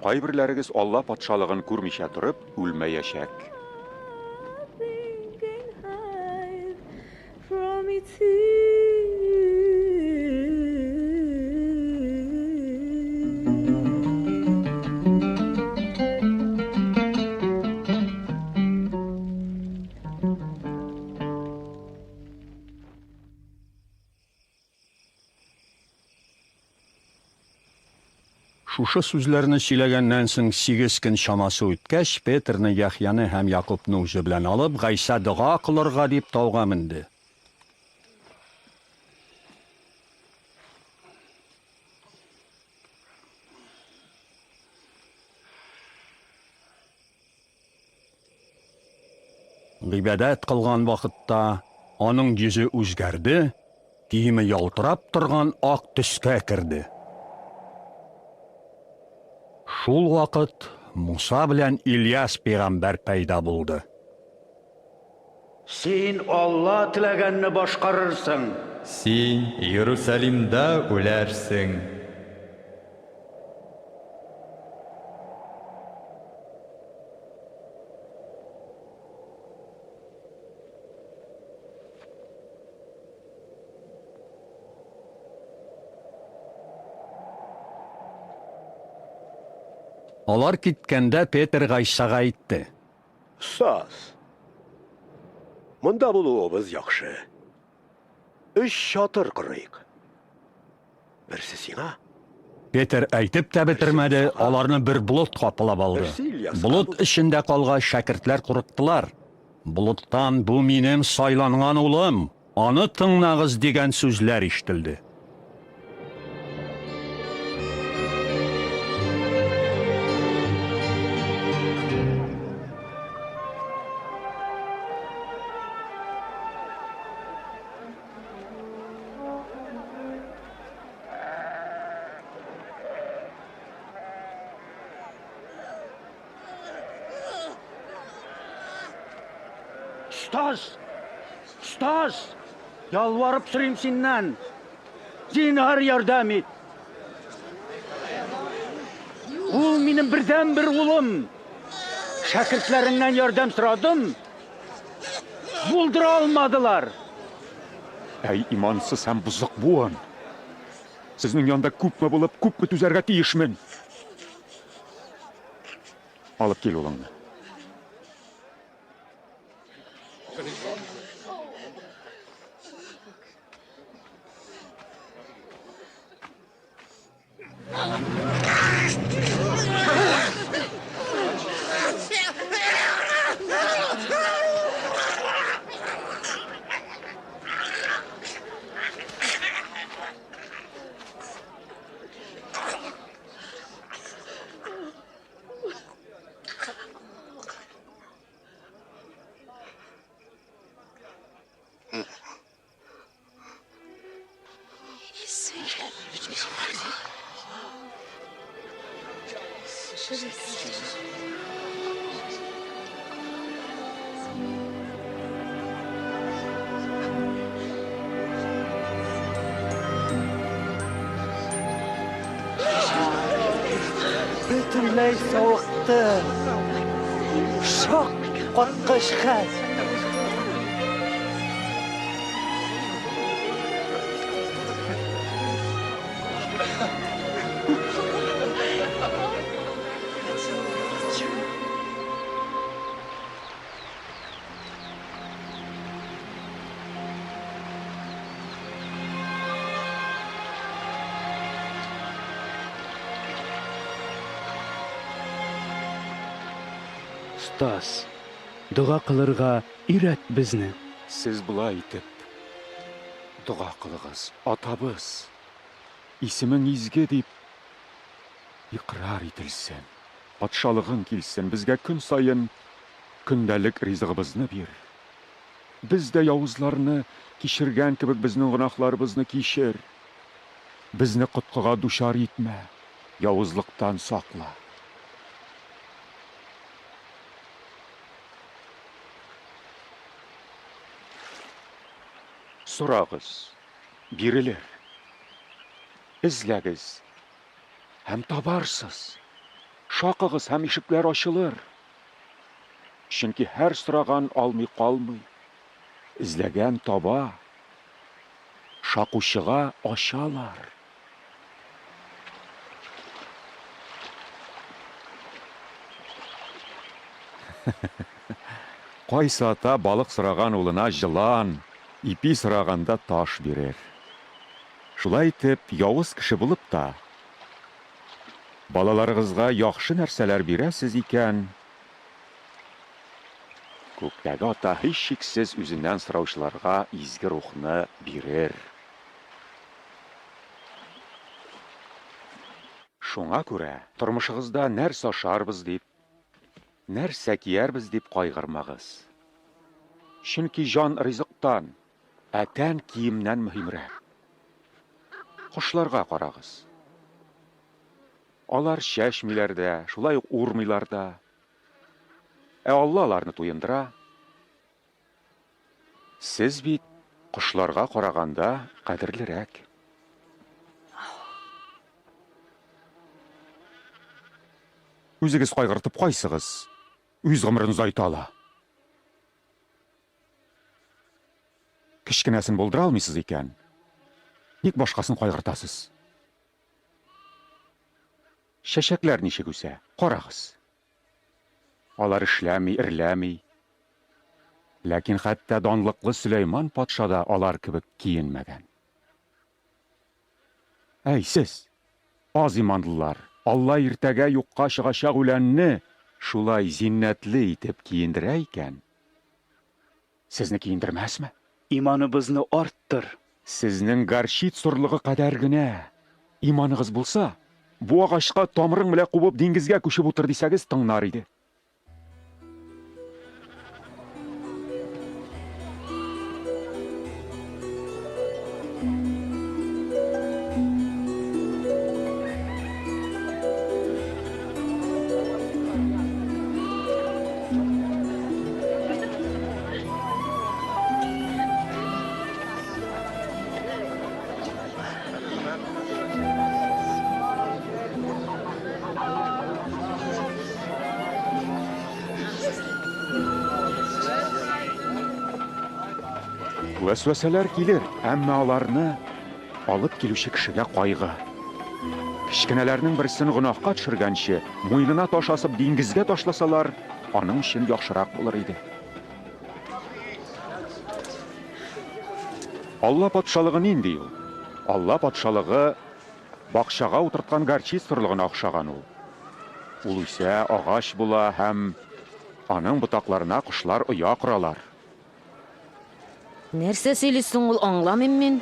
Кайберләрегез Алла патшалыгын күрмичә торып үлмәячәк. Шушы сүзләрне сөйләгәннән соң сигез көн чамасы үткәч, Петерне, Яхъяны һәм Якубны үзе белән алып, Гайсә дога кылырга дип тауга менде. Гыйбадәт кылган вакытта аның йөзе үзгәрде, киеме ялтырап торган ак төскә керде. Шул вакыт Муса белән Ильяс пәйгамбәр пәйда булды. Син Алла теләгәнне башкарырсың. Син Иерусалимда үләрсең. Алар киткәндә Петер Гайсага әйтте. Остаз, монда булуыбыз яхшы. Өч чатыр корыйк. Берсе сиңа. Петер әйтеп тә бетермәде, аларны бер болыт каплап алды. Болыт эчендә калгач, шәкертләр курыктылар. Болыттан бу минем сайланган улым, аны тыңнагыз дигән сүзләр ишетелде. Остаз! Остаз! Ялварып сорыйм синнән. Зинһар ярдәм ит. Ул минем бердәнбер улым. Шәкертләреңнән ярдәм сорадым. Булдыра алмадылар. Әй, имансыз һәм бозык буын! Сезнең янда күпме булып, күпме түзәргә тиешмен? Алып кил улыңны. Бөтенләй савыкты. Шаккаткыч хәл. Остаз, дога кылырга өйрәт безне. Сез болай итеп дога кылыгыз, Атабыз, исемең изге дип икърар ителсен. Патшалыгың килсен, безгә көн саен көндәлек ризыгыбызны бир. Без дә явызларны кичергән кебек безнең гөнаһларыбызны кичер. Безне коткыга дучар итмә, явызлыктан сакла. Сорагыз, бирелер. Эзләгез һәм табарсыз. Шакыгыз һәм ишекләр ачылыр. Чөнки һәр сораган алмый калмый, эзләгән таба, шакучыга ачалар. Кайсы ата балык сораган улына җылан, ипи сораганда таш бирер? Шулай итеп, явыз кеше булып та, балаларыгызга яхшы нәрсәләр бирәсез икән, Күктәге Ата һичшиксез үзеннән сораучыларга Изге Рухны бирер. Шуңа күрә тормышыгызда нәрсә ашарбыз дип, нәрсә киярбез дип кайгырмагыз. Чөнки җан ризыктан, ә тән киемнән мөһимрәк. Кошларга карагыз. Алар чәчмиләр дә, шулай ук урмыйлар да. Ә Алла аларны туендыра. Сез бит кошларга караганда кадерлерәк. Үзегез кайгыртып кайсыгыз үз гомерен озайта ала? Кечкенәсен булдыра алмыйсыз икән, ник башкасын кайгыртасыз? Чәчәкләр ничек үсә, карагыз. Алар эшләми, эрләми. Ләкин хәтта данлыклы Сөләйман патша да алар кебек киенмәгән. Әй, сез, аз иманлылар, Алла иртәгә юкка чыгачак үләнне шулай зиннәтле итеп киендерә икән, Сезне киендермәсме? Иманыбызны арттыр. Сезнең горчиц орлыгы кадәр генә иманыгыз булса, бу агачка тамырың белән кубып диңгезгә күчеп утыр дисәгез, тыңнар иде. Вәсвәсәләр килер, әмма аларны алып килүче кешегә кайгы. Кечкенәләрнең берсен гөнаһка төшергәнче, муенына таш асып диңгезгә ташласалар, аның өчен яхшырак булыр иде. Алла патшалыгы нинди ул? Алла патшалыгы бакчага утырткан горчиц орлыгына охшаган ул. Ул үсә, агач була һәм аның ботакларына кошлар оя коралар. Нәрсә сөйли соң ул, аңламыйм мин.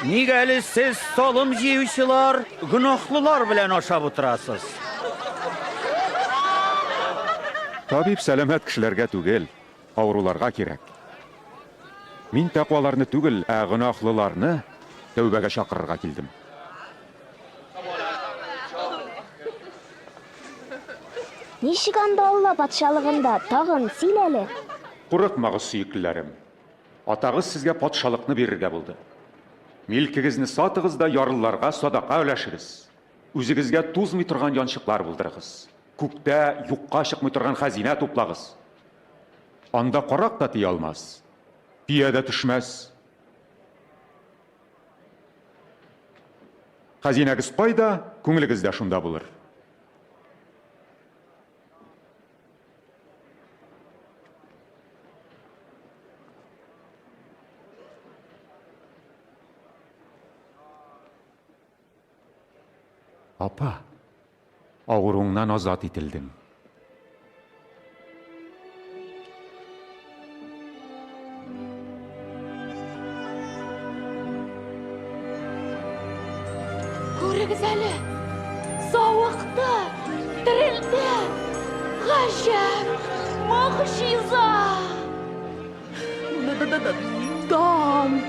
Нигә әле сез, салым җыючылар, гөнаһлылар белән ашап утырасыз? Табиб сәламәт кешеләргә түгел, авыруларга кирәк. Мин тәкъваларны түгел, ә гөнаһлыларны тәүбәгә чакырырга килдем. Ничек анда Алла патшалыгында, тагын сөйлә әле. Курыкмагыз, сөеклеләрем. Атагыз сезгә патшалыкны бирергә булды. Милкегезне сатыгыз да ярлыларга садака өләшегез. Үзегезгә тузмый торган янчыклар булдырыгыз. Күктә юкка чыкмый торган хәзинә туплагыз. Анда карак та тия алмас, тия дә төшмәс. Хәзинәгез кайда, күңелегез дә шунда булыр. Апа, авыруыңнан азат ителдең. Күрегез әле, савыкты, терелде. Гаҗәп, могҗиза! Дан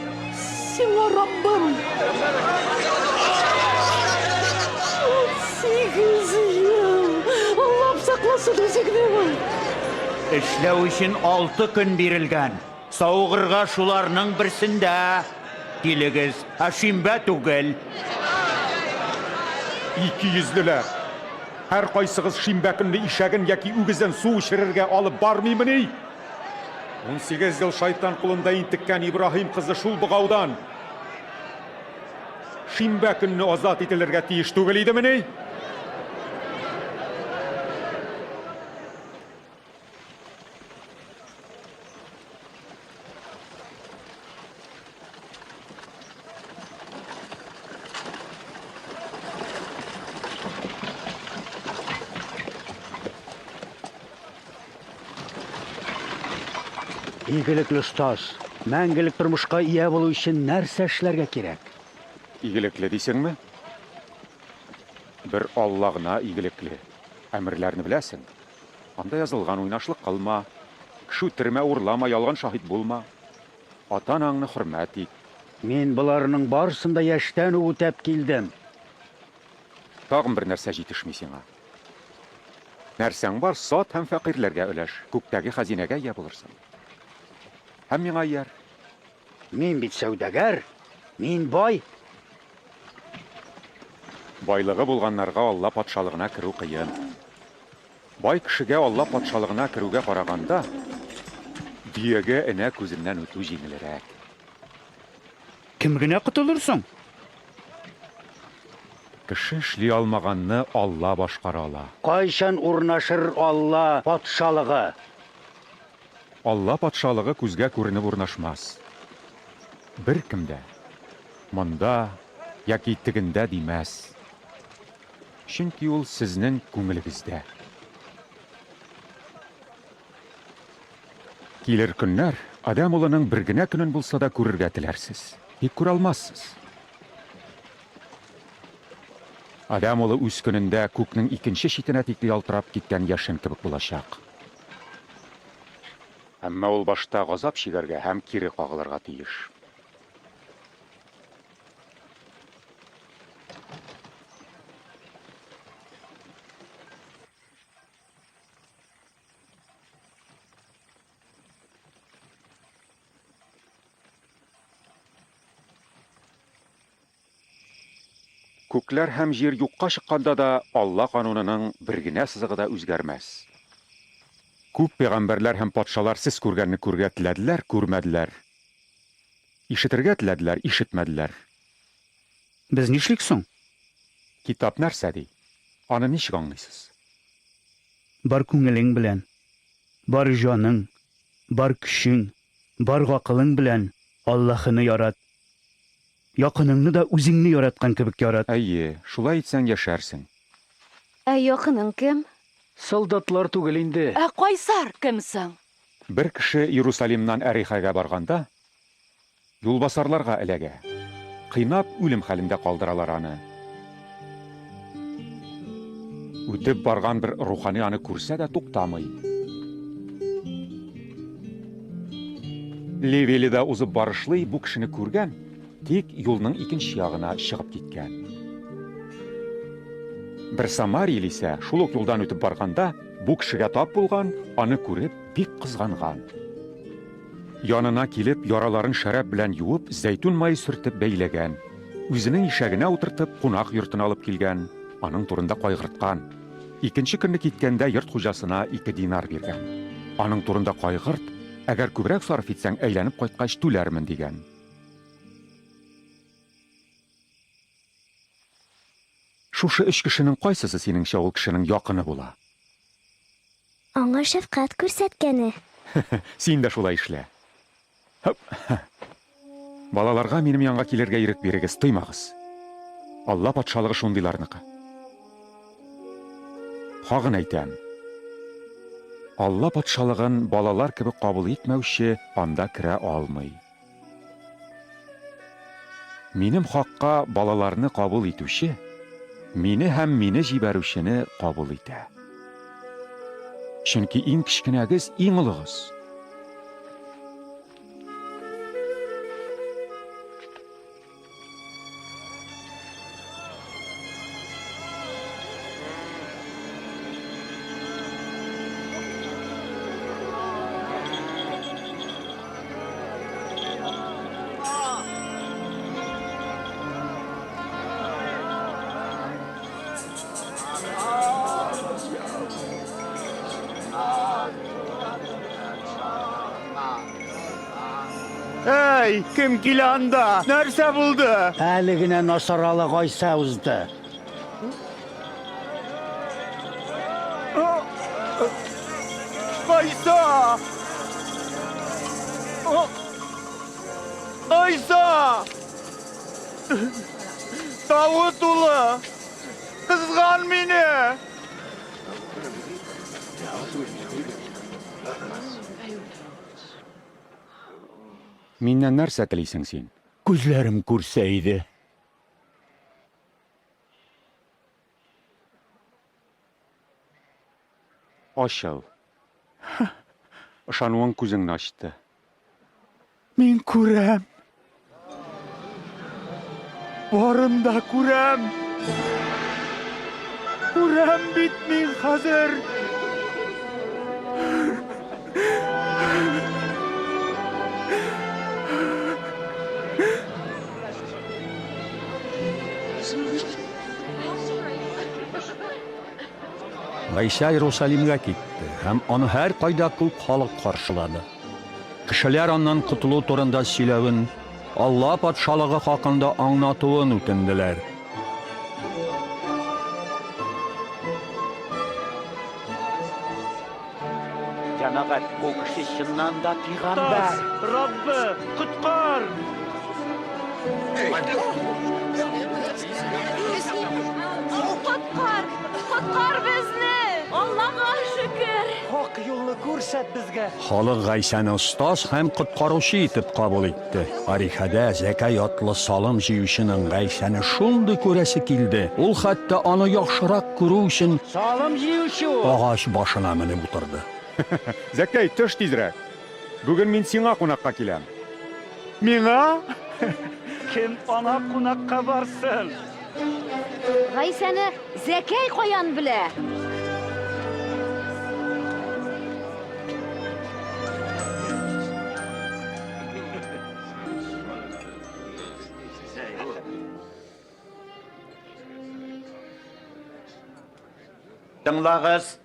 сиңа, Раббым! 18 ел! Аллам сакласын үзеңне! Эшләү өчен алты көн бирелгән. Савыгырга шуларның берсендә килегез, ә шимбә түгел. Икейөзлеләр! Һәркайсыгыз шимбә көнне ишәген яки үгезен су эчерергә алып бармыймыни? 18 ел шайтан кулында интеккән Ибраһим кызы шул богаудан шимбә көнне азат ителергә тиеш түгел идемени? Игелекле остаз, мәңгелек тормышка ия булу өчен нәрсә эшләргә кирәк? Игелекле дисеңме? Бер Алла гына игелекле. Әмерләрне беләсең. Анда язылган, уйнашлык кылма, кеше үтермә, урлама, ялган шаһит булма. Ата-анаңны хөрмәт ит. Мин боларның барысын да яшьтән үк үтәп килдем. Тагын бер нәрсә җитешми сиңа. Нәрсәң бар, сат һәм фәкыйрьләргә өләш, күктәге хәзинәгә ия булырсың. Һәм миңа ияр. Мин бит сәүдәгәр, мин бай. Байлыгы булганнарга Алла патшалыгына керү кыен. Бай кешегә Алла патшалыгына керүгә караганда, дөягә энә күзеннән үтү җиңелрәк. Кем генә котылыр соң? Кеше эшли алмаганны Алла башкара ала. Кайчан урнашыр Алла патшалыгы? Алла патшалыгы күзгә күренеп урнашмас. Беркем дә, Монда яки тегендә димәс. Чөнки ул сезнең күңелегездә. Килер көннәр, Адәм улының бер генә көнен булса да күрергә теләрсез, тик күрә алмассыз. Адәм улы үз көнендә күкнең икенче читенә тикле ялтырап киткән яшен кебек булачак. Әмма ул башта газап чигәргә һәм кире кагылырга тиеш. Күкләр һәм җир юкка чыкканда да Алла канунының бер генә сызыгы да үзгәрмәс. Күп пәйгамбәрләр һәм патшалар сез күргәнне күрергә теләделәр, күрмәделәр. Ишетергә теләделәр, ишетмәделәр. Без нишлик соң? Китап нәрсә ди? Аны ничек аңлыйсыз? Бар күңелең белән, бар җаның, бар көчең, бар гакылың белән Аллаһыны ярат. Якыныңны да үзеңне яраткан кебек ярат. Әйе, шулай итсәң яшәрсең. Ә якының кем? Солдатлар түгел инде. Ә кайсар кем соң? Бер кеше Иерусалимнан Әрихәгә барганда, юлбасарларга эләгә. Кыйнап, үлем хәлендә калдыралар аны. Үтеп барган бер рухани аны күрсә дә туктамый. Левиле дә узып барышлый бу кешене күргән, тик юлның икенче ягына чыгып киткән. Бер самарияле исә шул ук юлдан үтеп барганда бу кешегә тап булган, аны күреп бик кызганган. Янына килеп, яраларын шәраб белән юып, зәйтүн мае сөртеп бәйләгән. Үзенең ишәгенә утыртып, кунак йортына алып килгән, аның турында кайгырткан. Икенче көнне киткәндә йорт хуҗасына ике динар биргән. Аның турында кайгырт, әгәр күбрәк сарыф итсәң, әйләнеп кайткач түләрмен, дигән. Шушы өч кешенең кайсысы синеңчә ул кешенең якыны була? Аңа шәфкать күрсәткәне. Син дә шулай эшлә. Һып. Балаларга минем янга килергә ирек бирегез, тыймагыз. Алла патшалыгы шундыйларныкы. Хагын әйтәм. Алла патшалыгын балалар кебек кабул итмәүче анда керә алмый. Минем хакка балаларны кабул итүче, мине һәм мине җибәрүчене кабул итә. Чөнки иң кечкенәгез, иң олыгыз. Әй, кем килә анда? Нәрсә булды? Әле генә Насаралы Гайсә узды. Гайсә! Гайсә! Давыт улы! Кызган мине! Миннән нәрсә телисең син? Күзләрем күрсә иде. Ачыл. Ышануың күзеңне ачты. Мин күрәм. Барын да күрәм. Күрәм бит мин хәзер. Гайсә Иерусалимгә китте һәм аны һәркайда күп халык каршылады. Кешеләр аннан котылу турында сөйләвен, Алла патшалыгы хакында аңлатуын үтенделәр. Җәмәгать, бу кеше чыннан да пигамбәр. Раббы, коткар! Коткар! Коткар безне! Аллага шөкер! Хак юлны күрсәт безгә. Халык Гайсәне остаз һәм коткаручы итеп кабул итте. Арихәдә Зәкәй атлы салым җыючының Гайсәне шундый күрәсе килде, ул хәтта аны яхшырак күрү өчен Салым җыючы ул. агач башына менеп утырды. Зәкәй, төш тизрәк. Бүген мин сиңа кунакка киләм. Миңа? Кем аңа кунакка барсын? Гайсәне Зәкәй каян белә? Тыңлагыз.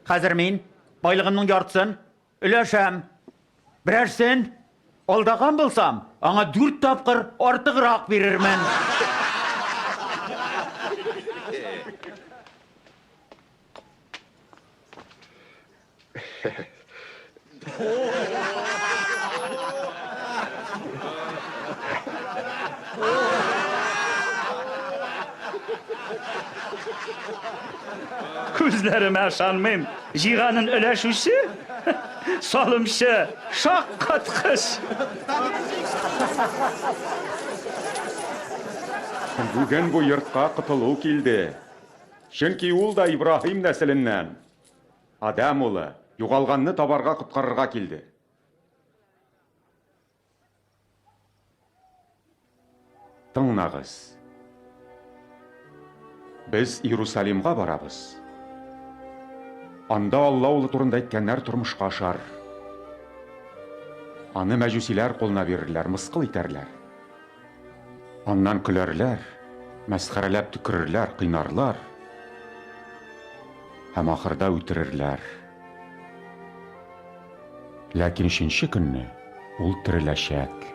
Хәзер мин байлыгымның яртысын өләшәм. Берәрсен алдаган булсам, аңа дүрт тапкыр артыграк бирермен. Күзләремә ышанмыйм. Җыйганын өләшүче, салымчы, шаккаткыч. Бүген бу йортка котылу килде. Чөнки ул да Ибраһим нәселеннән. Адәм улы, югалганны табарга, коткарырга килде. Тыңнагыз. Без Иерусалимга барабыз. Анда Алла улы турында әйткәннәр тормышка ашар. Аны мәҗүсиләр кулына бирерләр, мыскыл итәрләр. Аннан көләрләр, мәсхәрәләп төкерерләр, кыйнарлар һәм ахырда үтерерләр. Ләкин өченче көнне ул тереләчәк.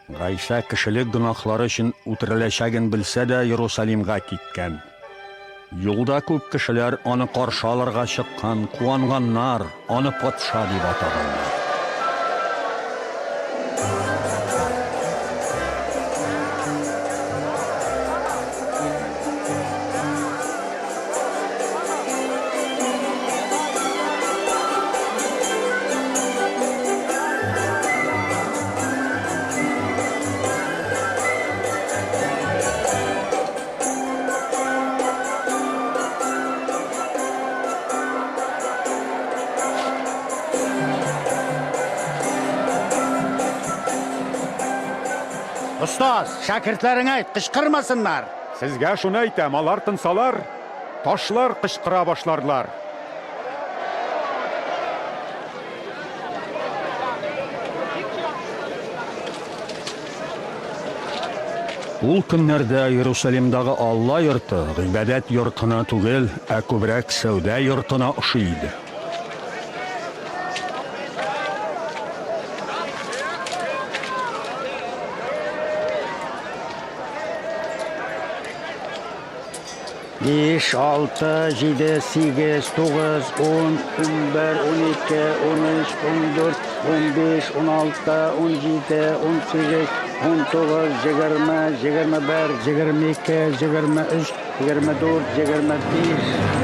Гайсә кешелек гөнаһлары өчен үтереләчәген белсә дә Иерусалимга киткән. Юлда күп кешеләр аны каршы алырга чыккан, куанганнар, аны патша дип атаганнар. Остаз, шәкертләреңә әйт, кычкырмасыннар. Сезгә шуны әйтәм, алар тынсалар, ташлар кычкыра башларлар. Ул көннәрдә Иерусалимдагы Алла йорты гыйбадәт йортына түгел, ә күбрәк сәүдә йортына ошый иде. Биш, алты, җиде, сигез, тугыз, ун, 11, 12, 13, 14, 15, 16, 17, 18, 19, 20, 21, 22, 23, 24, 25.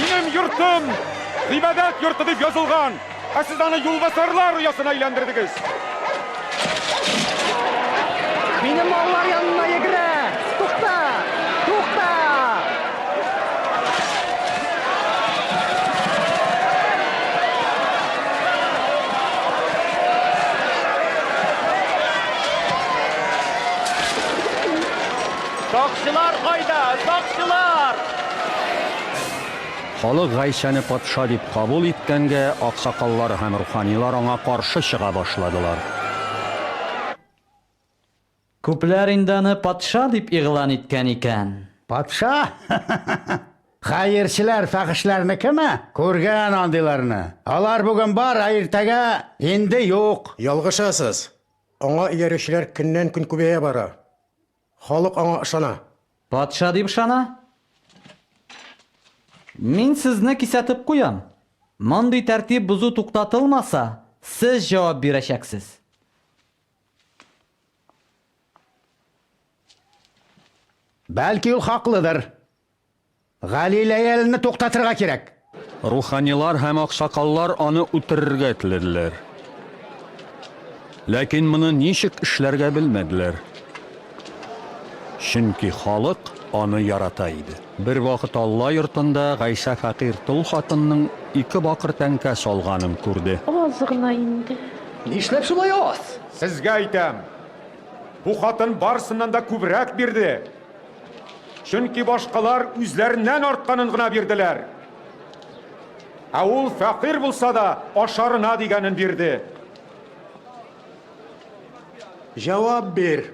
Минем йортым гыйбадәт йорты дип язылган, ә сез аны юлбасарлар оясына әйләндердегез. Минем маллар янына йөгерә! Тукта! Тукта! Сакчылар кайда? Сакчылар! Халык Гайсәне патша дип кабул иткәнгә, аксакаллар һәм руханилар аңа каршы чыга башладылар. Күпләр инде аны патша дип игълан иткән икән. Патша? Хәерчеләр фәхешләрнекеме? Күргән андыйларны. Алар бүген бар, ә иртәгә инде юк. Ялгышасыз. Аңа иярүчеләр көннән-көн күбәя бара. Халык аңа ышана. Патша дип ышана? Мин сезне кисәтеп куям. Мондый тәртип бозу туктатылмаса, сез җавап бирәчәксез. Бәлки ул хаклыдыр. Галиләялне туктатырга кирәк. Руханилар һәм аксакаллар аны үтерергә теләделәр. Ләкин моны ничек эшләргә белмәделәр. Чөнки халык аны ярата иде. Бервакыт Алла йортында Гайсә фәкыйрь тол хатынның ике бакыр тәңкә салганын күрде. Аз гына инде. Нишләп шулай аз? Сезгә әйтәм, бу хатын барысыннан да күбрәк бирде. Чөнки башкалар үзләреннән артканын гына бирделәр. Ә ул фәкыйрь булса да, ашарына дигәнен бирде. Җавап бир.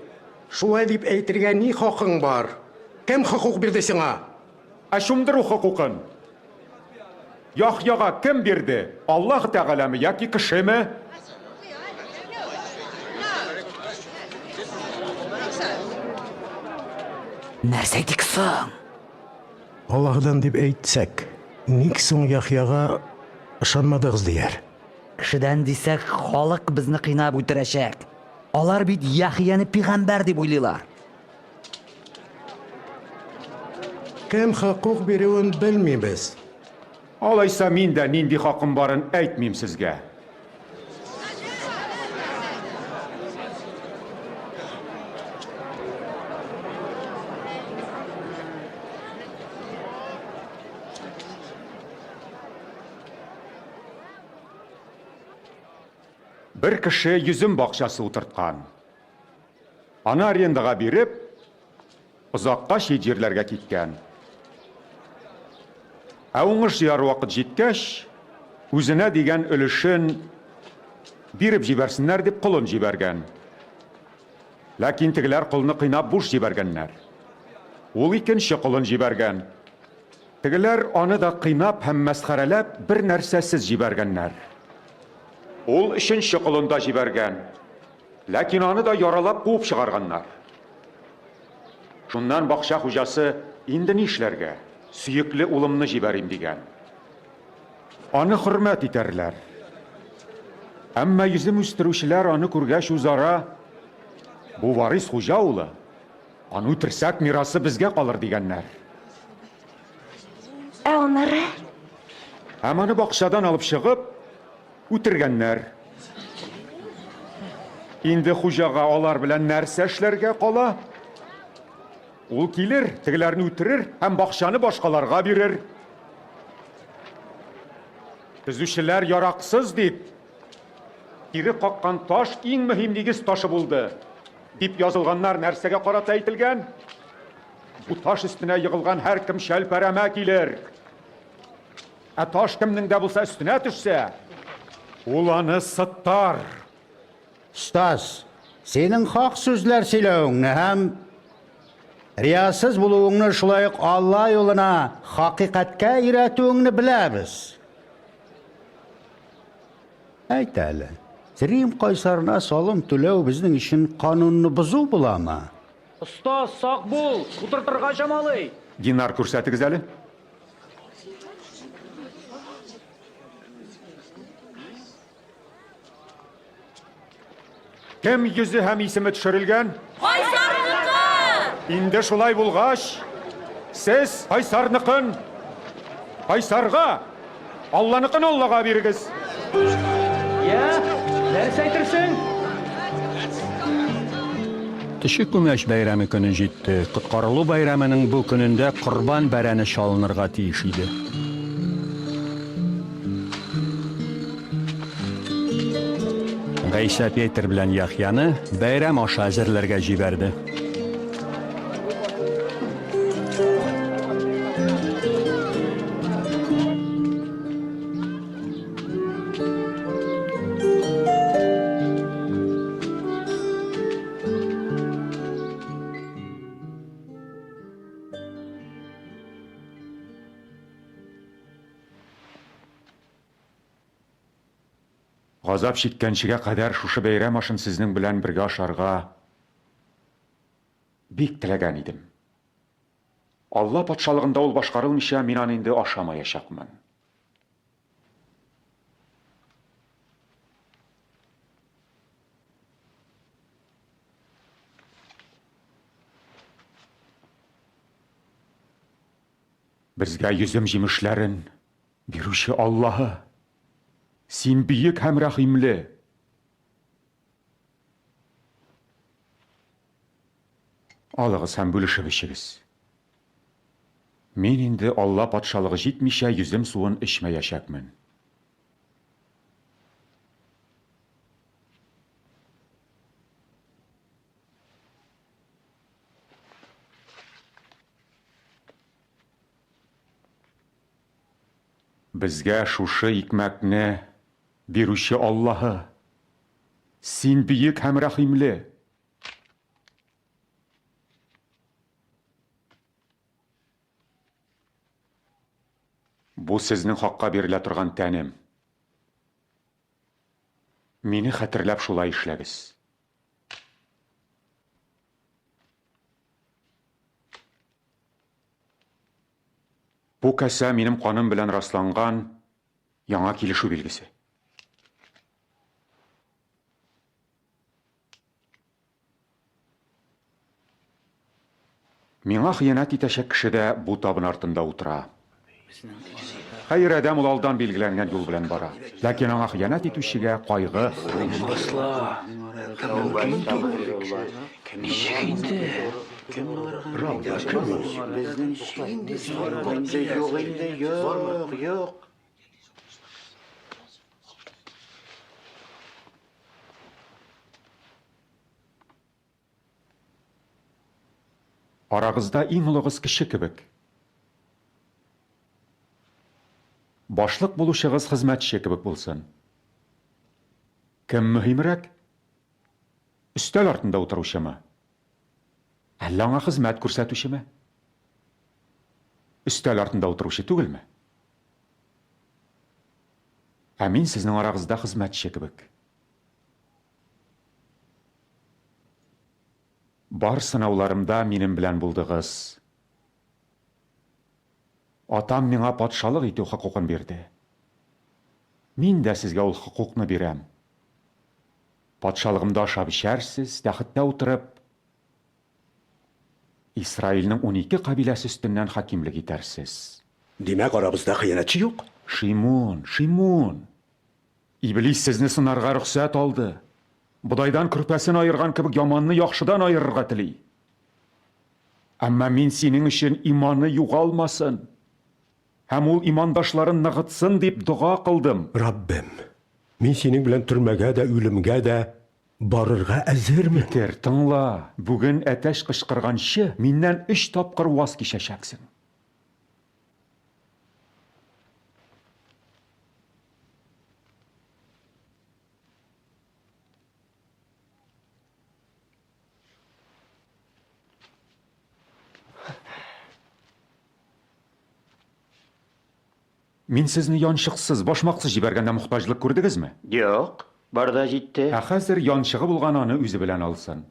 Шулай дип әйтергә ни хакың бар? Кем хокук бирде сиңа? Ә чумдыру хокукын Яхъяга кем бирде? Аллаһ Тәгаләме яки кешеме? Нәрсә әйтик соң? Аллаһыдан дип әйтсәк, ник соң Яхъяга ышанмадыгыз дияр? Кешедән дисәк, халык безне кыйнап үтерәчәк. Алар бит Яхъяны пигамбәр дип уйлыйлар. Кем хокук бирүен белмибез. Алайса мин дә нинди хакым барын әйтмим сезгә. Бер кеше йөзем бакчасы утырткан. Аны арендага биреп, озакка чит җирләргә киткән. Ә уңыш җыяр вакыт җиткәч, үзенә дигән өлешен биреп җибәрсеннәр дип колын җибәргән. Ләкин тегеләр колны кыйнап буш җибәргәннәр. Ул икенче колын җибәргән. Тегеләр аны да кыйнап һәм мәсхәрәләп бер нәрсәсез җибәргәннәр. Ул өченче колын да җибәргән. Ләкин аны да яралап куып чыгарганнар. Шуннан бакча хуҗасы, Инде нишләргә? Сөекле улымны җибәрим, дигән. Аны хөрмәт итәрләр. Әмма йөзем үстерүчеләр аны күргәч үзара, Бу варис хуҗа улы, аны үтерсәк, мирасы безгә калыр, дигәннәр. Ә аннары? Һәм аны бакчадан алып чыгып, Үтергәннәр. Инде хуҗага алар белән нәрсә эшләргә кала? Ул килер, тегеләрне үтерер һәм бакчаны башкаларга бирер. Төзүчеләр яраксыз дип, кире каккан таш иң мөһим нигез ташы булды. Дип язылганнар нәрсәгә карата әйтелгән? Бу таш өстенә егылган һәркем чәлпәрәмә килер. Ә таш кемнең дә булса өстенә төшсә, ул аны сытар. Остаз, синең хак сүзләр сөйләвеңне һәм риясыз булуыңны, шулай ук Алла юлына, хакыйкатькә өйрәтүеңне беләбез. Әйт әле, Рим кайсарына салым түләү безнең өчен канунны бозу буламы? Остаз, сак бул, утыртырга чамалый. Динар күрсәтегез әле. Кем йөзе һәм исеме төшерелгән? Кайсарныкы! Инде шулай булгач, сез Кайсарныкын Кайсарга, Алланыкын Аллага бирегез. Я, нәрсә әйтерсең? Төче күмәч бәйрәме көне җитте. Коткарылу бәйрәменең бу көнендә корбан бәрәне чалынырга тиеш иде. Гайсә Петер белән Яхъяны бәйрәм ашы әзерләргә җибәрде. Газап чиккәнчегә кадәр шушы бәйрәм ашын сезнең белән бергә ашарга бик теләгән идем. Алла патшалыгында ул башкарылмыйча, мин аны инде ашамаячакмын. Безгә йөзем җимешләрен бирүче Аллаһы, син бөек һәм рәхимле. Алыгыз һәм бүлешеп эчегез. Мин инде Алла патшалыгы җитмичә йөзем суын эчмәячәкмен. Безгә шушы икмәкне бирүче Аллаһы, син бөек һәм рәхимле. Бу сезнең хакка бирелә торган тәнем. Мине хәтерләп шулай эшләгез. Бу касә минем каным белән расланган яңа килешү билгесе. Миңа хыянәт итәчәк кеше дә бу табын артында утыра. Хәер, адәм ул алдан билгеләнгән юл белән бара. Ләкин аңа хыянәт итүчегә кайгы. Арагызда иң олыгыз кеше кебек. Башлык булучыгыз хезмәтче кебек булсын. Кем мөһимрәк? Өстәл артында утыручымы? Әллә аңа хезмәт күрсәтүчеме? Өстәл артында утыручы түгелме? Ә мин сезнең арагызда хезмәтче кебек. Бар сынауларымда минем белән булдыгыз. Атам миңа патшалык итү хокукын бирде. Мин дә сезгә ул хокукны бирәм. Патшалыгымда ашап эчәрсез, тәхеттә утырып, Исраилнең 12 кабиләсе өстеннән хакимлек итәрсез. Димәк, арабызда хыянәтче юк? Шимун, Шимун! Иблис сезне сынарга рөхсәт алды. Бодайдан көрпәсен аерган кебек яманны яхшыдан аерырга тели. Әмма мин синең өчен иманы югалмасын һәм ул имандашларын ныгытсын дип дога кылдым. Раббем, мин синең белән төрмәгә дә, үлемгә дә барырга әзермен. Петер, тыңла, бүген әтәч кычкырганчы, миннән өч тапкыр ваз кичәчәксең. Мин сезне янчыксыз, башмаксыз җибәргәндә мохтаҗлык күрдегезме? Юк, бар да җитте. Ә хәзер янчыгы булган аны үзе белән алсын.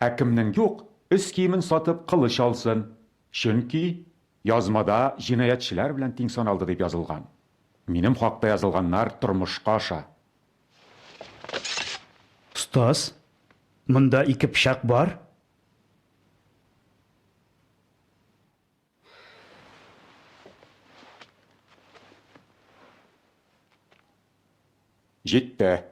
Ә кемнең юк, өс киемен сатып, кылыч алсын. Чөнки Язмада җинаятьчеләр белән тиң саналды дип язылган. Минем хакта язылганнар тормышка аша. Остаз, монда ике пычак бар. Җитте.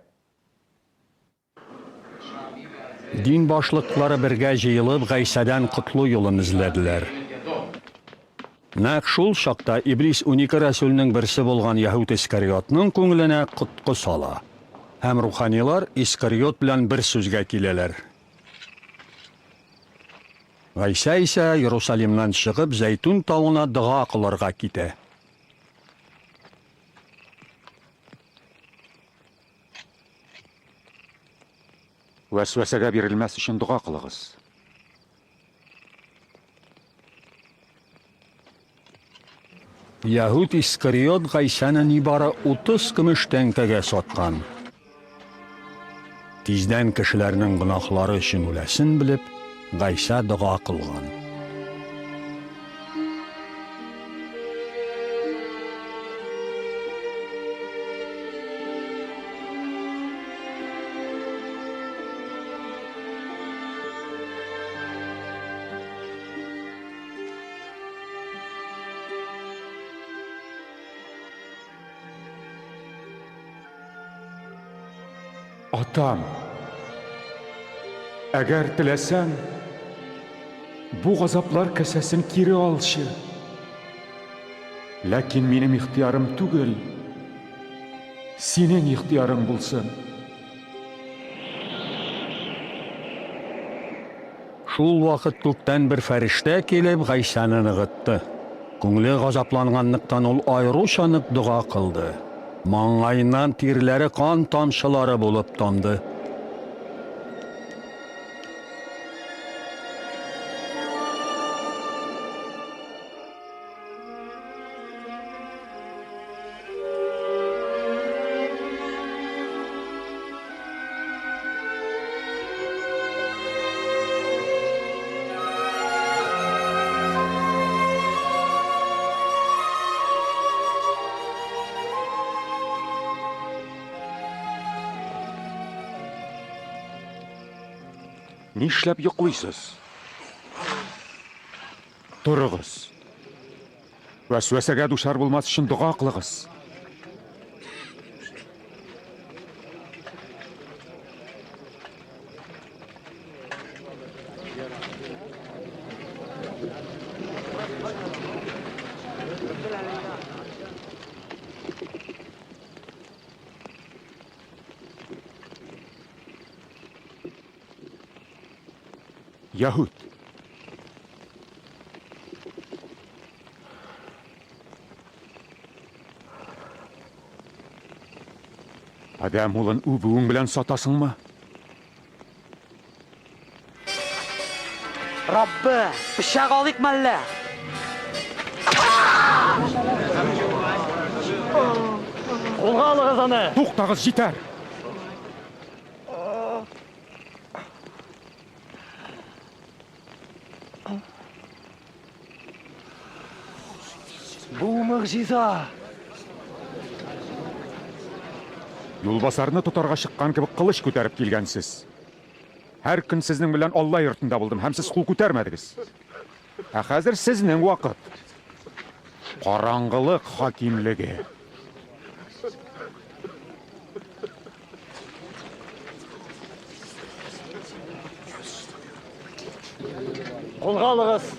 Дин башлыклары бергә җыелып, Гайсәдән котлу юлын эзләделәр. Нәкъ шул чакта Иблис 12 рәсүлнең берсе булган Яһүд Искариотның күңеленә коткы сала. Һәм руханилар Искариот белән бер сүзгә киләләр. Гайсә исә Иерусалимнан чыгып, Зәйтүн тавына дога кылырга китә. Вәсвәсәгә бирелмәс өчен дога кылыгыз. Яһүд Искариот Гайсәне нибары 30 көмеш тәңкәгә саткан. Тиздән кешеләрнең гөнаһлары өчен үләсен белеп, Гайсә дога кылган. Атам, әгәр теләсәң, бу газаплар касәсен кире алчы. Ләкин минем ихтыярым түгел, синең ихтыярың булсын. Шул вакыт күктән бер фәрештә килеп Гайсәне ныгытты. Күңеле газапланганлыктан ул аеруча нык дога кылды. Маңгаеннан тирләре кан тамчылары булып тамды. Нишләп йоклыйсыз? Торыгыз. Вәсвәсәгә дучар булмас өчен дога кылыгыз. Яһүд. Адәм улын үбүең белән сатасыңмы? Раббы, пычак алыйк мәллә? Кулга алыгыз аны! Туктагыз, җитәр! Бу могҗиза! Юлбасарны тотарга чыккан кебек кылыч күтәреп килгәнсез. Һәр көн сезнең белән Алла йортында булдым һәм сез кул күтәрмәдегез. Ә хәзер сезнең вакыт. Караңгылык хакимлеге. Кулга алыгыз!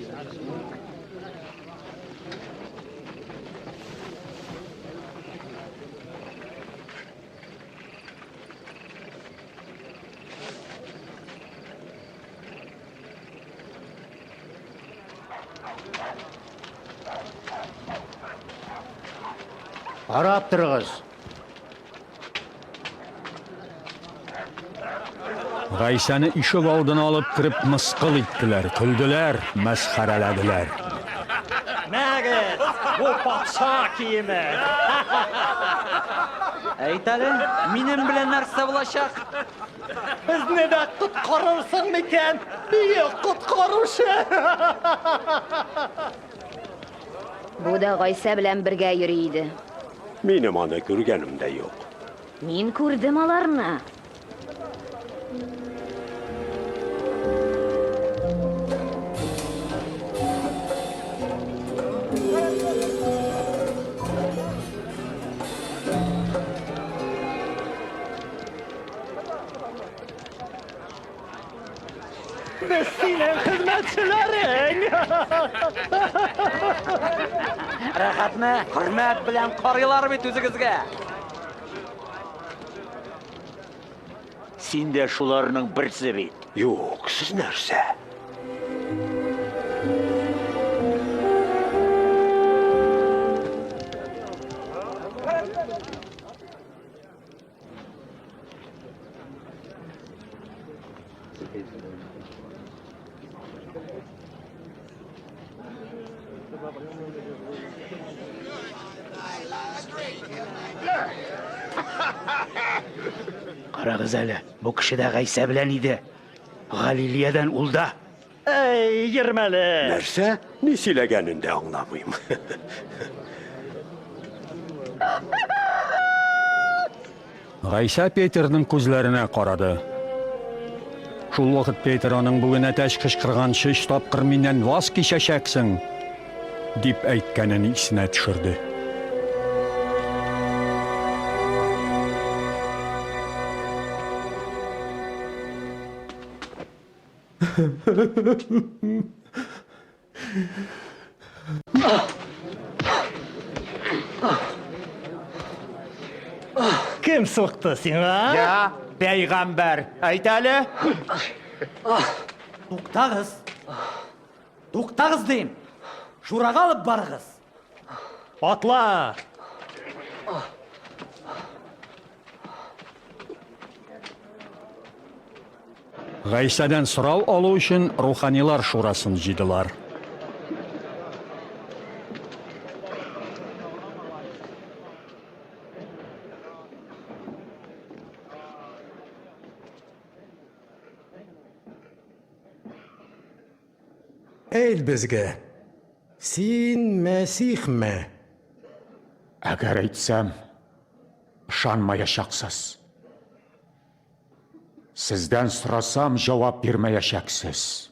Карап торыгыз. Гайсәне ишек алдына алып кереп мыскыл иттеләр, көлделәр, мәсхәрәләделәр. Мәгез, бу патша киеме. Әйт әле, минем белән нәрсә булачак? Безне дә коткарырсың микән, бөек коткаручы? Бу да Гайсә белән бергә йөри иде. Минем аны күргәнем дә юк. Мин күрдем аларны. Без синең хезмәтчеләрең! Рәхәтме? Хөрмәт белән карыйлар бит үзегезгә. Син дә шуларның берсе бит. Юк, сез нәрсә? Карагыз әле, бу кеше дә Гайсә белән иде. Галилиядән ул да. Әй, йөрмәле! Нәрсә? Ни сөйләгәнен дә аңламыйм. Гайсә Петернең күзләренә карады. Шул вакыт Петер аның бүген әтәч кычкырганчы өч тапкыр миннән ваз кичәчәксең, дип әйткәнен исенә төшерде. Кем сукты сиңа? Я, пәйгамбәр, әйт әле. Туктагыз! Туктагыз дим! Шурага алып барыгыз! Атла! Гайсәдән сорау алу өчен руханилар шурасын җыйдылар. Әйт безгә, син Мәсихме? Әгәр әйтсәм, ышанмаячаксыз. Сездән сорасам, җавап бирмәячәксез.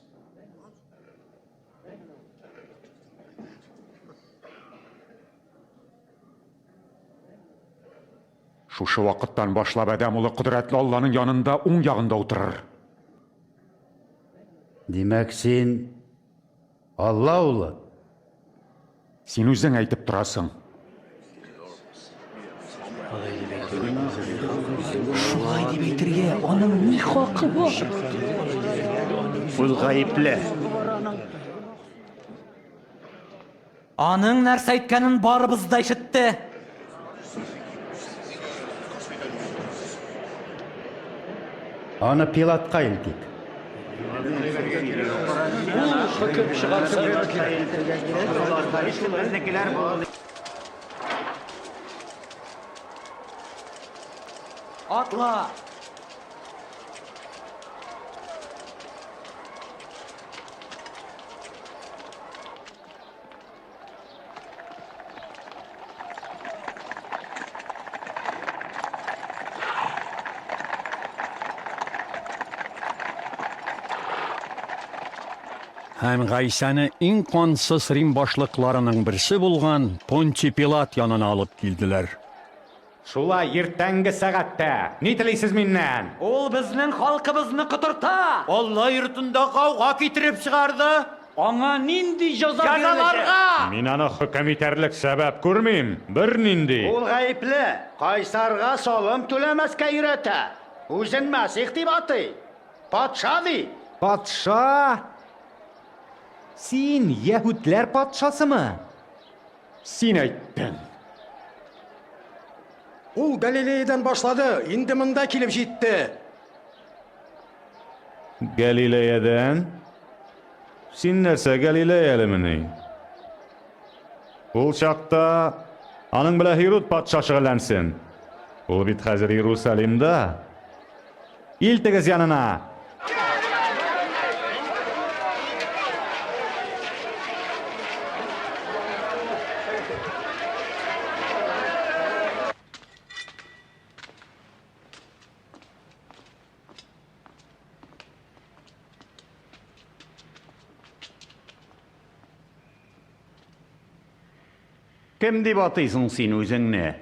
Шушы вакыттан башлап Адәм улы кодрәтле Алланың янында уң ягында утырыр. Димәк, син Алла улы? Син үзең әйтеп торасың. Шулай дип әйтергә аның ни хакы бар? Ул гаепле. Аның нәрсә әйткәнен барыбыз да ишетте. Аны Пилатка илтик. Ул хөкем чыгарсын. Атла! Һәм Гайсәне иң кансыз Рим башлыкларының берсе булган Понтий Пилат янына алып килделәр. Шулай иртәнге сәгатьтә ни телисез миннән? Ул безнең халкыбызны котырта! Алла йортында гауга китереп чыгарды. Аңа нинди җәза биреләчәк? Мин аны хөкем итәрлек сәбәп күрмим, бернинди. Ул гаепле, кайсарга салым түләмәскә өйрәтә. Үзен Мәсих дип атый. Патша ди. Патша? Син яһүдләр патшасымы? Син әйттең. Ул Галилеядән башлады, инде монда килеп җитте. Галилеядән? Син нәрсә, Галилеялемени? Ул чакта аның белән Һируд патша шөгыльләнсен. Ул бит хәзер Иерусалимда. Илтегез янына! Кем дип атыйсың син үзеңне?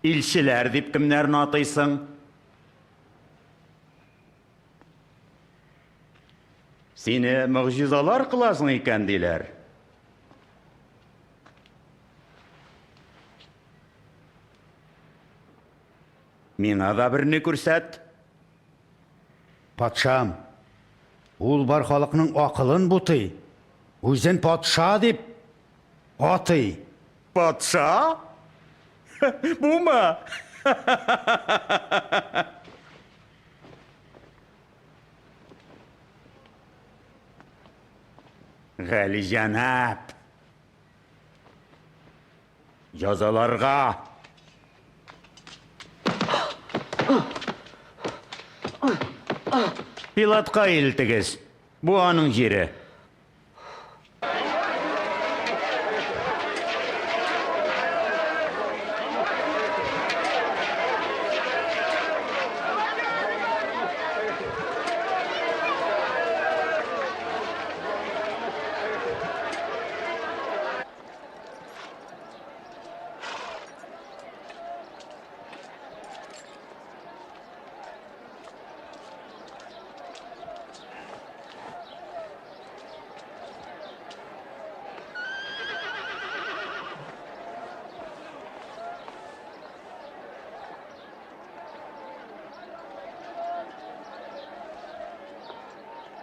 Илчеләр дип кемнәрне атыйсың? Сине могҗизалар кыласың икән, диләр. Миңа да берне күрсәт. Патшам, ул бар халыкның акылын бутый, үзен патша дип атый. Патша? Бумы? Галиҗәнап! Җәзаларга! Пилатка илтегез. Бу аның җире.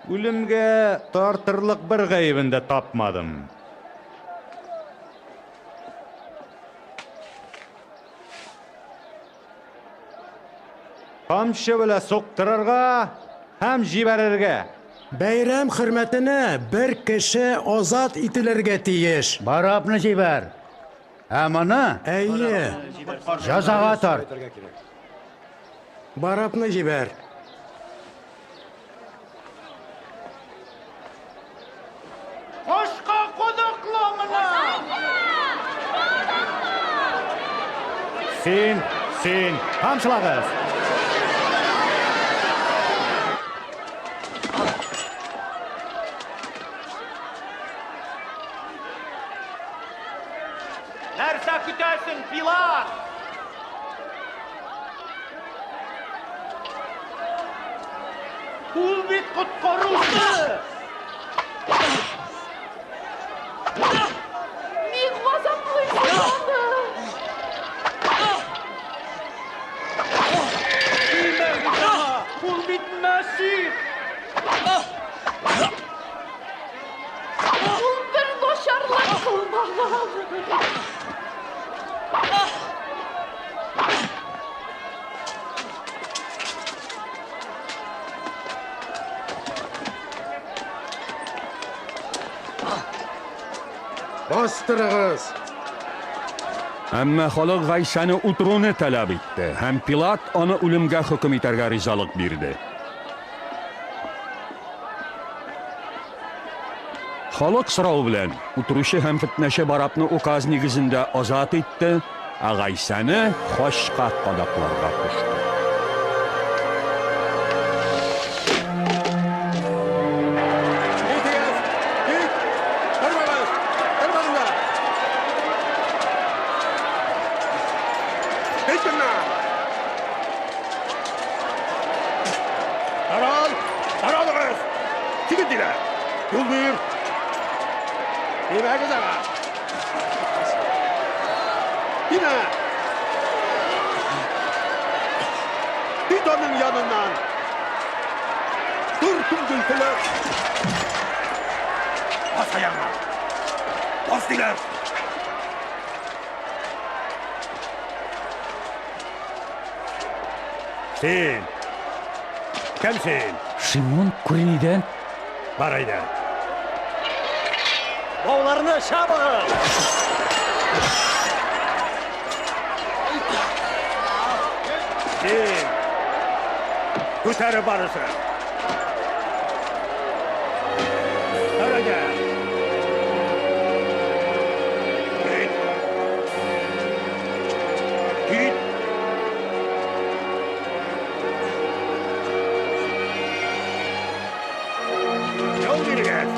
Үлемгә тартырлык бер гаебен дә тапмадым. Камчы белән суктырырга һәм җибәрергә. Бәйрәм хөрмәтенә бер кеше азат ителергә тиеш. Барабны җибәр. Ә моны Әйе. җәзага тарт. Барабны җибәр. Кошка кунаклы моны! Син, син, камчылагыз! Нәрсә көтәсең, Пилат? Ул бит коткаручы! Ник газаплыйсың аны? Тимәгез аңа! Ул бит Мәсих! Ул бер начарлык кылмаган. Бастырыгыз! Әмма халык Гайсәне үтерүне таләп итте, һәм Пилат аны үлемгә хөкем итәргә ризалык бирде. Халык сорауы белән үтерүче һәм фетнәче Барабны указ нигезендә азат итте, ә Гайсәне хачка кадакларга кушты. Китегез! Кит! Тормагыз! Тормагыз да! Кит моннан! Тарал! Таралыгыз! Китеп диләр! Юл бир! Тимәгез аңа! Тимә! Кит аның яныннан! Тор, түңгелтеле! Бас аягыңа! Бас диләр! Син! Кем син? Шимон Күренидән. Бар әйдә. Бауларны чабыгыз! Син! Күтәреп барысы. Бар әйдә. Кит. Кит. Юл бирегез.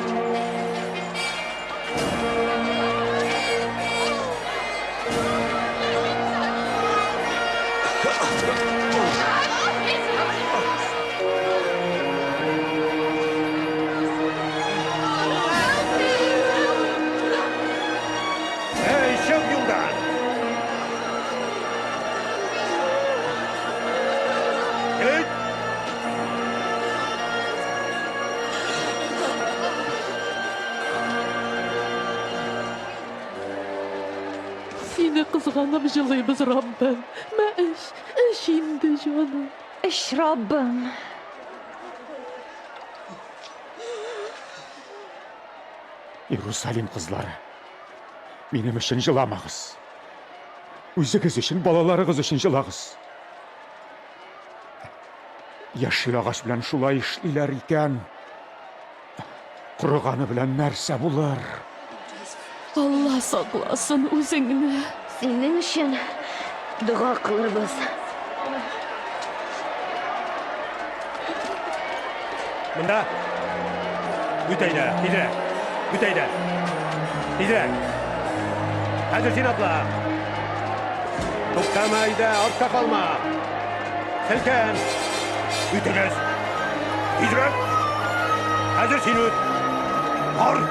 Эй, чык юлдан! Кит! Сине кызганып җылыйбыз, Раббым. Мә эч, эч инде, җаным. Эч, Раббым. Иерусалим кызлары, минем өчен җыламагыз. Үзегез өчен, балаларыгыз өчен җылагыз. Яшел агач белән шулай эшлиләр икән, корыганы белән нәрсә булыр? Алла сакласын үзеңне. Синең өчен дога кылырбыз. Монда. Үт әйдә, тизрәк. Үт әйдә. Тизрәк. Хәзер син атла. Туктама әйдә, артта калма. Селкен. Үтегез. Тизрәк. Хәзер син үт. Бар.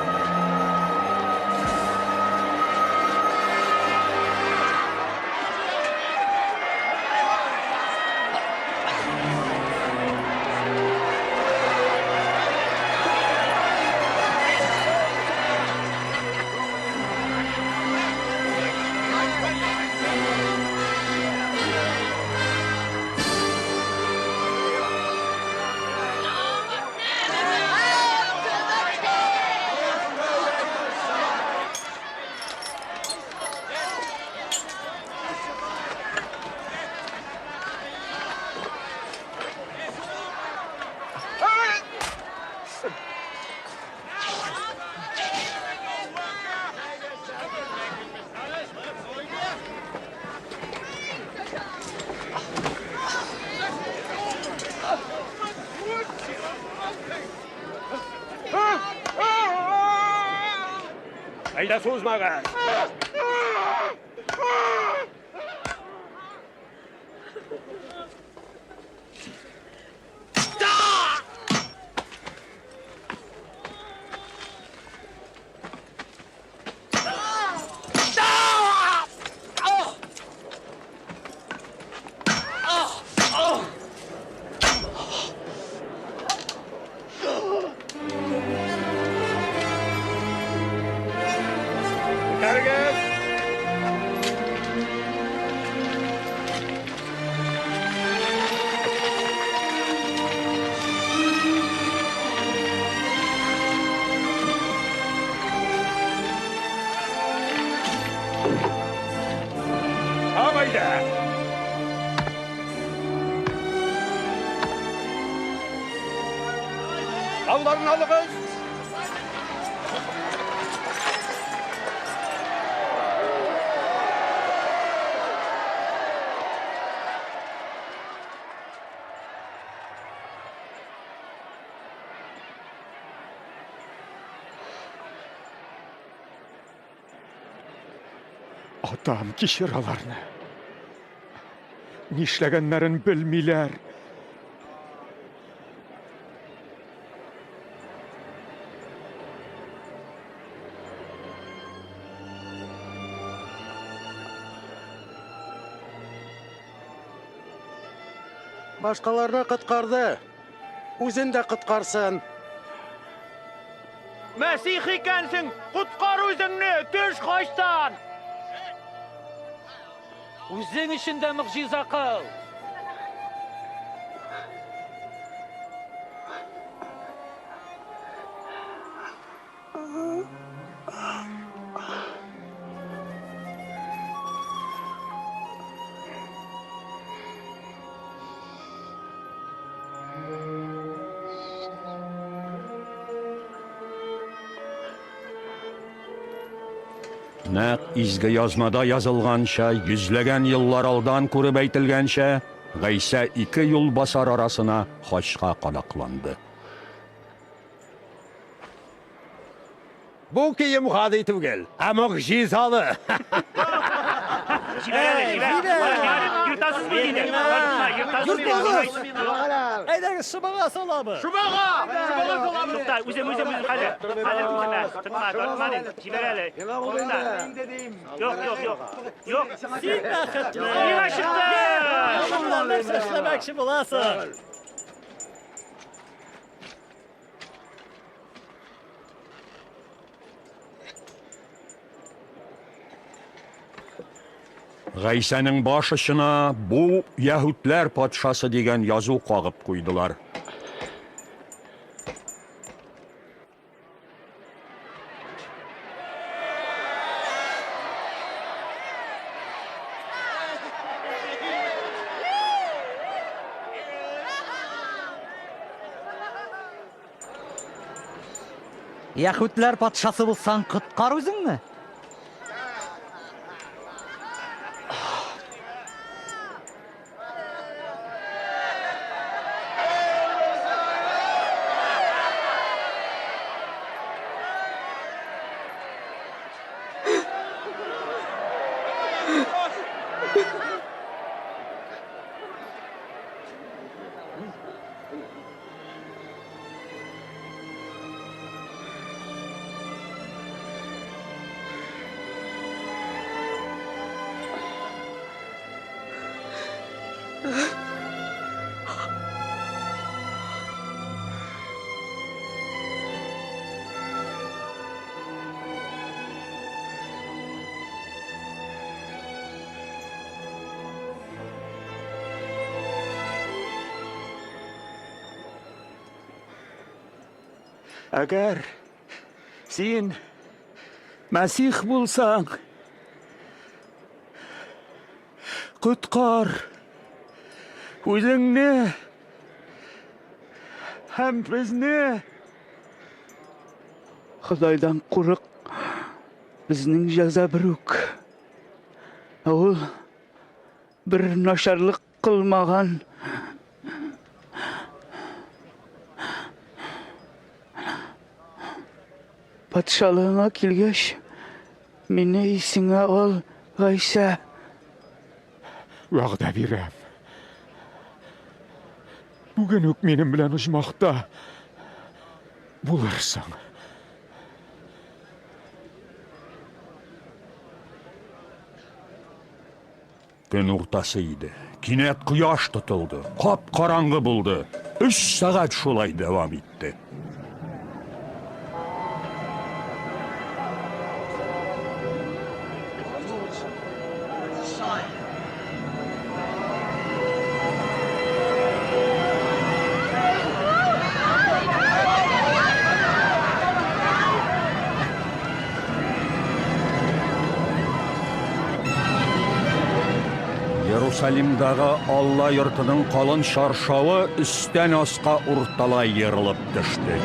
Әйдә сузмагыз. Күтәрегез! Чап әйдә! Ауларын алыгыз! Атам, кичер аларны. Нишләгәннәрен белмиләр. Башкаларны коткарды. Үзен дә коткарсын. Мәсих икәнсең, коткар үзеңне, төш хачтан! Үзең өчен дә могҗиза кыл! Нәкъ изге язмада язылганча, йөзләгән еллар алдан күреп әйтелгәнчә, Гайсә ике юлбасар арасына хачка кадакланды. Бу кием гади түгел, ә могҗизалы. Җибәр әле, җибәр. Йөртәсезме диде. Йөртмәгез! Әйдәгез, шыбага салабыз. Шубага! Шубага салабыз! Тукта, үзем, үзем, үзем, хәзер. Хәзер үземә. Тотма, тотма дим. Җибәр әле. Тукта. Юк, юк, юк. Юк. Син бәхетле. Миңа чыкты! Шуннан нәрсә эшләмәкче буласың? Гайсәнең баш очына бу яһүдләр патшасы дигән язу кагып куйдылар. Яһүдләр патшасы булсаң, коткар үзеңне. Әгәр син Мәсих булсаң, коткар үзеңне һәм безне. Ходайдан курык, безнең җәза бер үк. Ә ул бер начарлык кылмаган. Патшалыгыңа килгәч, Мине исеңә ал, Гайсә. Вәгъдә бирәм. Бүген үк минем белән оҗмахта булырсың. Көн уртасы иде. Кинәт кояш тотылды. Кап-караңгы булды. Өч сәгать шулай дәвам итте. Иерусалимдагы Алла йортының калын чаршавы өстән аска урталай ерылып төште.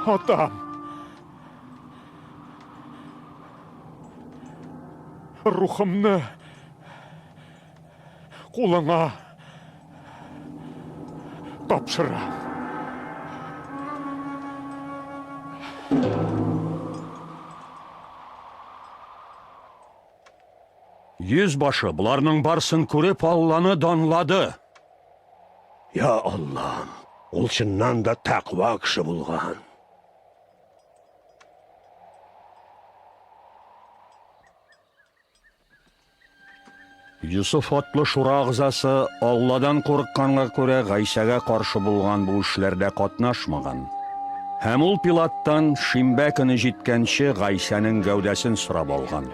Атам! Рухымны кулыңа тапшырам. Йөз башы боларның барсын күреп Алланы данлады. Я Аллам, ул чыннан да тәкъва кеше булган. Йосыф атлы шура әгъзасы Алладан курыкканга күрә Гайсәгә каршы булган бу эшләрдә катнашмаган. Һәм ул Пилаттан шимбә көне җиткәнче Гайсәнең гәүдәсен сорап алган.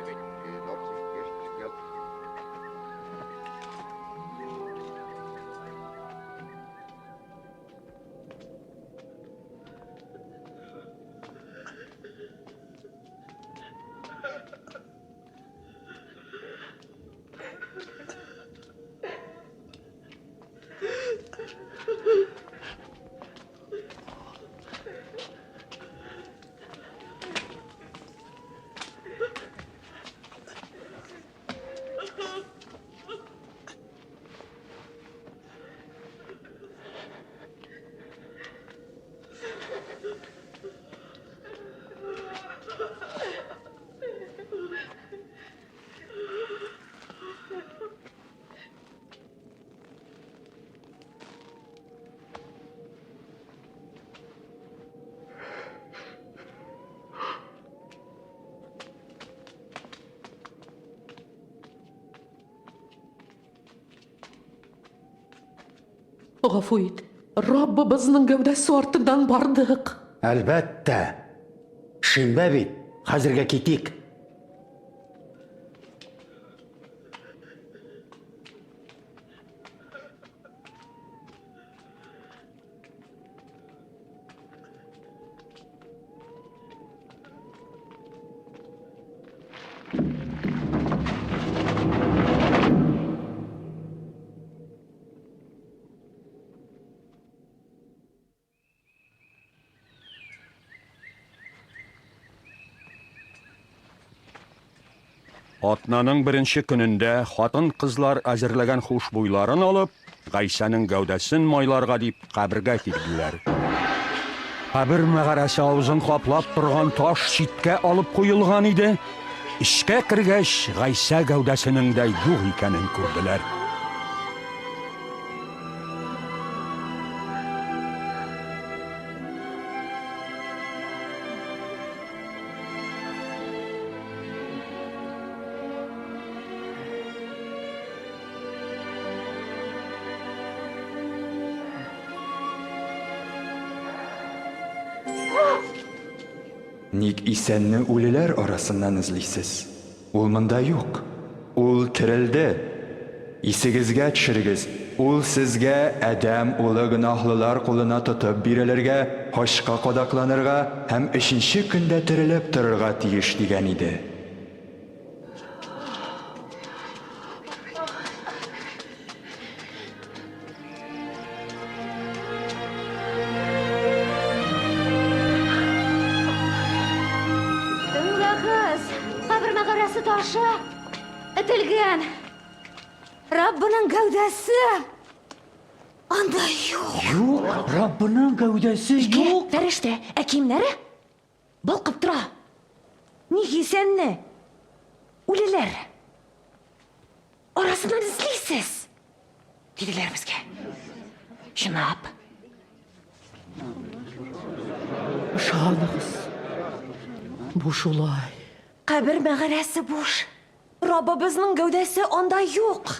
Гафу ит. Раббыбызның гәүдәсе артыннан бардык. Әлбәттә. Шимбә бит. Хәзергә китик. Атнаның беренче көнендә хатын-кызлар әзерләгән хушбуйларын алып, Гайсәнең гәүдәсен майларга дип кабергә килделәр. Кабер мәгарәсе авызын каплап торган таш читкә алып куелган иде. Эчкә кергәч, Гайсә гәүдәсенең дә юк икәнен күрделәр. Ник исәнне үлеләр арасыннан эзлисез? Ул монда юк. Ул терелде. Исегезгә төшерегез, ул сезгә Адәм улы гөнаһлылар кулына тотып бирелергә, хачка кадакланырга һәм өченче көндә терелеп торырга тиеш дигән иде. Терелгән! Раббының гәүдәсе анда юк. Юк, Раббының гәүдәсе юк. Фәрештә, ә киемнәре балкып тора. Ник исәнне? Үлеләр арасыннан эзлисез, диделәр безгә. Чынлап. Ышаныгыз, бу шулай. Кабер мәгарәсе буш. Раббыбызның гәүдәсе анда юк.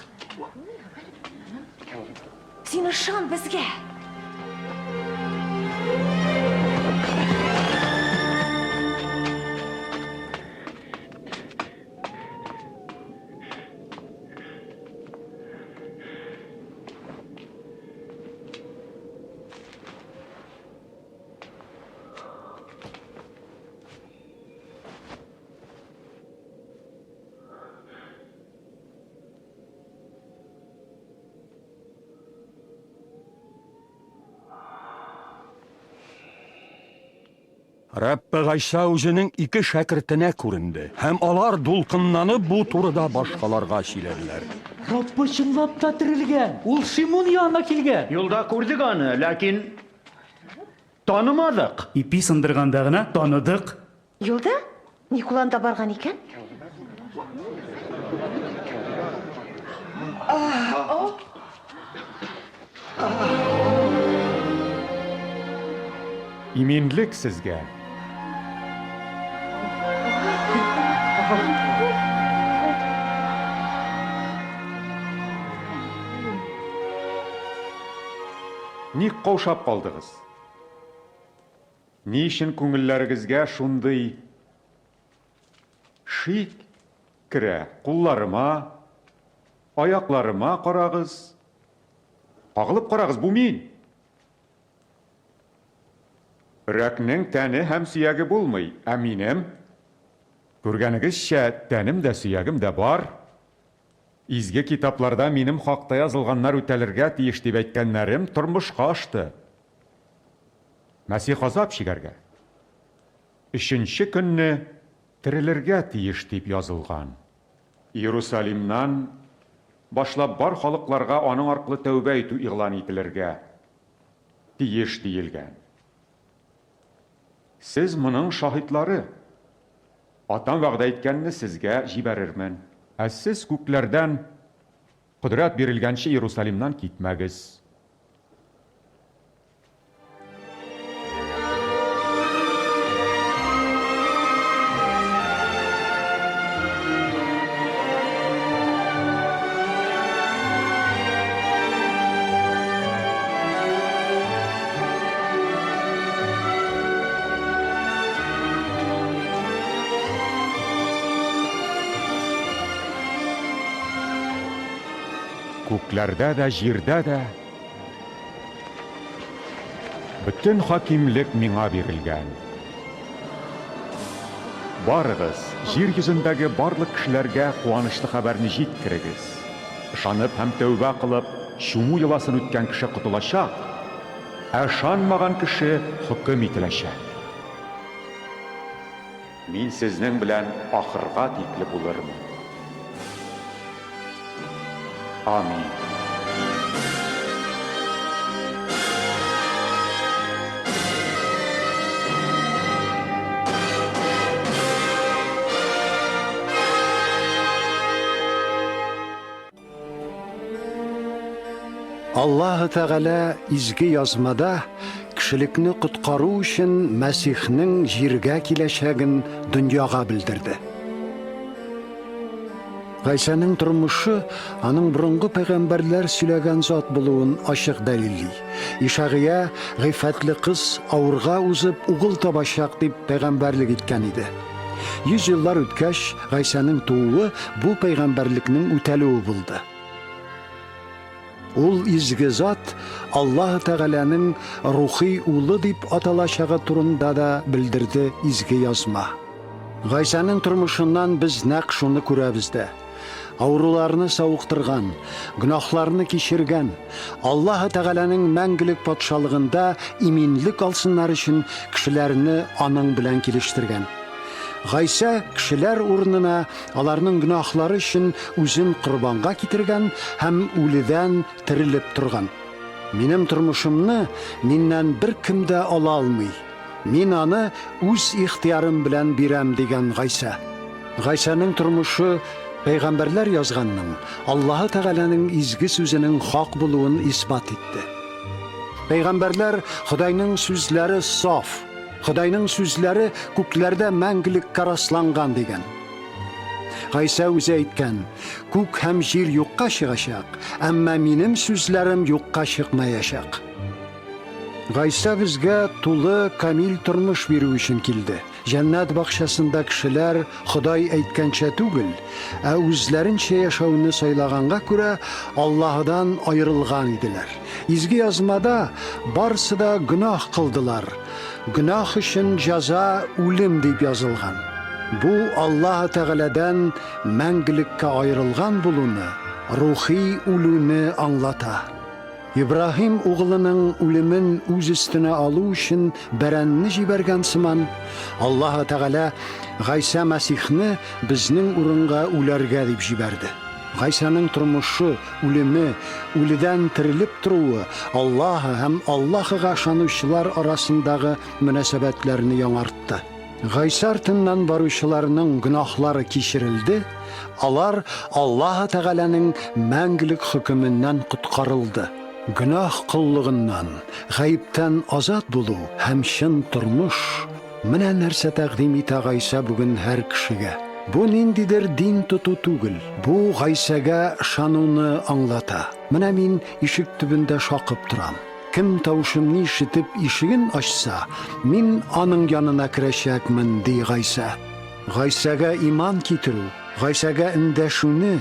Син ышан безгә. Раббы Гайса үзенең ике шәкертенә күренде, һәм алар дулкынланып бу турыда башкаларга сөйләделәр. Раббы чынлап та терелгән. Ул Шимун янына килгән. Юлда күрдек аны, ләкин танымадык. Ипи сындырганда гына таныдык. Юлда? Ник ул анда барган икән? Иминлек сезгә! Ник каушап калдыгыз? Ни өчен күңелләрегезгә шундый шик керә? Кулларыма, аякларыма карагыз. Кагылып карагыз, бу мин! Өрәкнең тәне һәм сөяге булмый, ә минем, күргәнегезчә, тәнем дә, сөягем дә бар. Изге китапларда минем хакта язылганнар үтәлергә тиеш дип әйткәннәрем тормышка ашты. Мәсих азап чигәргә, өченче көнне терелергә тиеш дип язылган. Иерусалимнан башлап бар халыкларга аның аркылы тәүбә итү игълан ителергә тиеш диелгән. Сез моның шаһитлары. Атам вәгъдә иткәнне сезгә җибәрермен. Ә сез күкләрдән кодрәт бирелгәнче Иерусалимнан китмәгез. Күкләрдә дә, җирдә дә бөтен хакимлек миңа бирелгән. Барыгыз, җир йөзендәге барлык кешеләргә куанычлы хәбәрне җиткерегез. Ышанып һәм тәүбә кылып, чуму йоласын үткән кеше котылачак, ә ышанмаган кеше хөкем ителәчәк. Мин сезнең белән ахырга тикле булырмын. Амин. Аллаһы Тәгалә Изге Язмада кешелекне коткару өчен Мәсихнең җиргә киләчәген дөньяга белдерде. Гайсәнең тормышы аның борынгы пәйгамбәрләр сөйләгән зат булуын ачык дәлилли. Ишагыя гыйффәтле кыз авырга узып угыл табачак дип пәйгамбәрлек иткән иде. Йөз еллар үткәч, Гайсәнең тууы бу пәйгамбәрлекнең үтәлүе булды. Ул изге зат Аллаһ Тәгаләнең рухи улы дип аталачагы турында да белдерде Изге Язма. Гайсәнең тормышыннан без нәкъ шуны күрәбез дә. Авыруларны савыктырган, гөнаһларны кичергән, Аллаһ Тәгаләнең мәңгелек патшалыгында иминлек алсыннар өчен кешеләрне аның белән килештергән. Гайсә кешеләр урынына аларның гөнаһлары өчен үзен корбанга китергән һәм үледән терелеп торган. Минем тормышымны миннән беркем дә ала алмый. Мин аны үз ихтыярым белән бирәм, дигән Гайсә. Гайсәнең тормышы пәйгамбәрләр язганның, Аллаһы Тәгаләнең изге сүзенең хак булуын исбат итте. Пәйгамбәрләр Ходайның сүзләре саф, Ходайның сүзләре күкләрдә мәңгелеккә расланган дигән. Гайсә үзе әйткән, Күк һәм җир юкка чыгачак, әмма минем сүзләрем юкка чыкмаячак. Гайсә безгә тулы камил тормыш бирү өчен килде. Җәннәт бакчасында кешеләр Ходай әйткәнчә түгел, ә үзләренчә яшәүне сайлаганга күрә, Аллаһыдан аерылган иделәр. Изге Язмада, Барсы да гөнаһ кылдылар, гөнаһ өчен җәза үлем дип язылган. Бу Аллаһы Тәгаләдән мәңгелеккә аерылган булуны, рухи үлүне аңлата. Ибраһим угылының үлемен үз өстенә алу өчен бәрәнне җибәргән сыман, Аллаһы Тәгалә Гайсә Мәсихне безнең урынга үләргә дип җибәрде. Гайсәнең тормышы, үлеме, үледән терелеп торуы Аллаһы һәм Аллаһыга ышанучылар арасындагы мөнәсәбәтләрне яңартты. Гайсә артыннан баручыларның гөнаһлары кичерелде, алар Аллаһы Тәгаләнең мәңгелек хөкеменнән коткарылды. Гөнаһ коллыгыннан, гаептән азат булу һәм чын тормыш, менә нәрсә тәкъдим итә Гайсә бүген һәр кешегә. Бу ниндидер дин тоту түгел, бу Гайсәгә ышануны аңлата. Менә мин ишек төбендә шакып торам. Кем тавышымны ишетеп ишеген ачса, мин аның янына керәчәкмен, ди Гайсә. Гайсәгә иман китерү, Гайсәгә эндәшүне,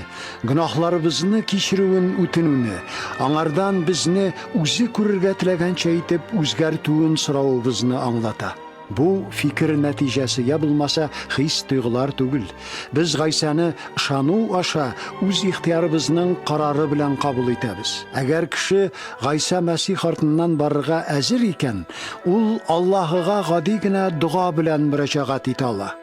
гөнаһларыбызны кичерүен үтенүне, аңардан безне үзе күрергә теләгәнчә итеп үзгәртүен соравыбызны аңлата. Бу фикер нәтиҗәсе я булмаса хис-тойгылар түгел. Без Гайсәне ышану аша үз ихтыярыбызның карары белән кабул итәбез. Әгәр кеше Гайсә Мәсих артыннан барырга әзер икән, ул Аллаһыга гади генә дога белән мөрәҗәгать итә ала.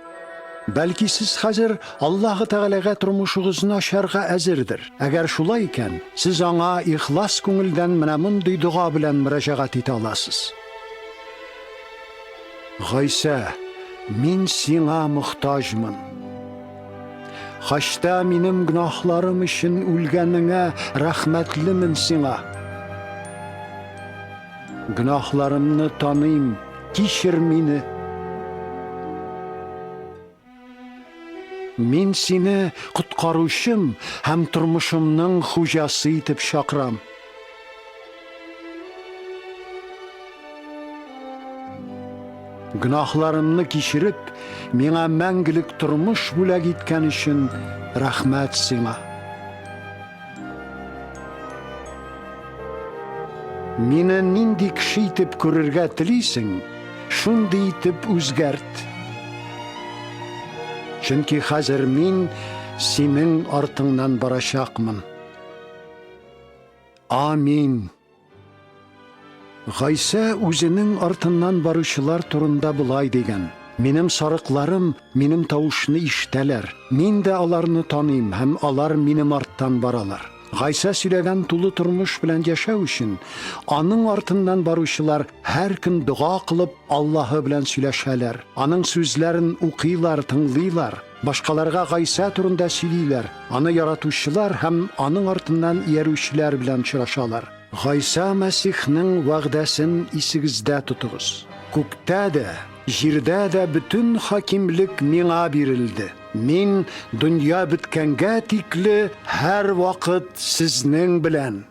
Бәлки сез хәзер Аллаһы Тәгаләгә тормышыгызны ачарга әзердер. Әгәр шулай икән, сез аңа ихлас күңелдән менә мондый дога белән мөрәҗәгать итә аласыз. Гайсә, мин сиңа мохтаҗмын. Хачта минем гөнаһларым өчен үлгәнеңә рәхмәтлемен сиңа. Гөнаһларымны таныйм, кичер мине. Мин сине коткаручым һәм тормышымның хуҗасы итеп чакырам. Гөнаһларымны кичереп, миңа мәңгелек тормыш бүләк иткән өчен рәхмәт сиңа. Мине нинди кеше итеп күрергә телисең, шундый итеп үзгәрт. Чөнки хәзер мин синең артыңнан барачакмын. Амин. Гайсә үзенең артыннан баручылар турында болай дигән: Минем сарыкларым минем тавышны ишетәләр, мин дә аларны таныйм һәм алар минем арттан баралар. Гайсә сөйләгән тулы тормыш белән яшәү өчен, аның артыннан баручылар һәр көн дога кылып, Аллаһы белән сөйләшәләр, аның сүзләрен укыйлар, тыңлыйлар, башкаларга Гайсә турында сөйлиләр, аны яратучылар һәм аның артыннан иярүчеләр белән очрашалар. Гайсә Мәсихнең вәгъдәсен исегездә тотыгыз, Күктә дә, җирдә дә бөтен хакимлек миңа бирелде. Мин дөнья беткәнгә тикле һәрвакыт сезнең белән.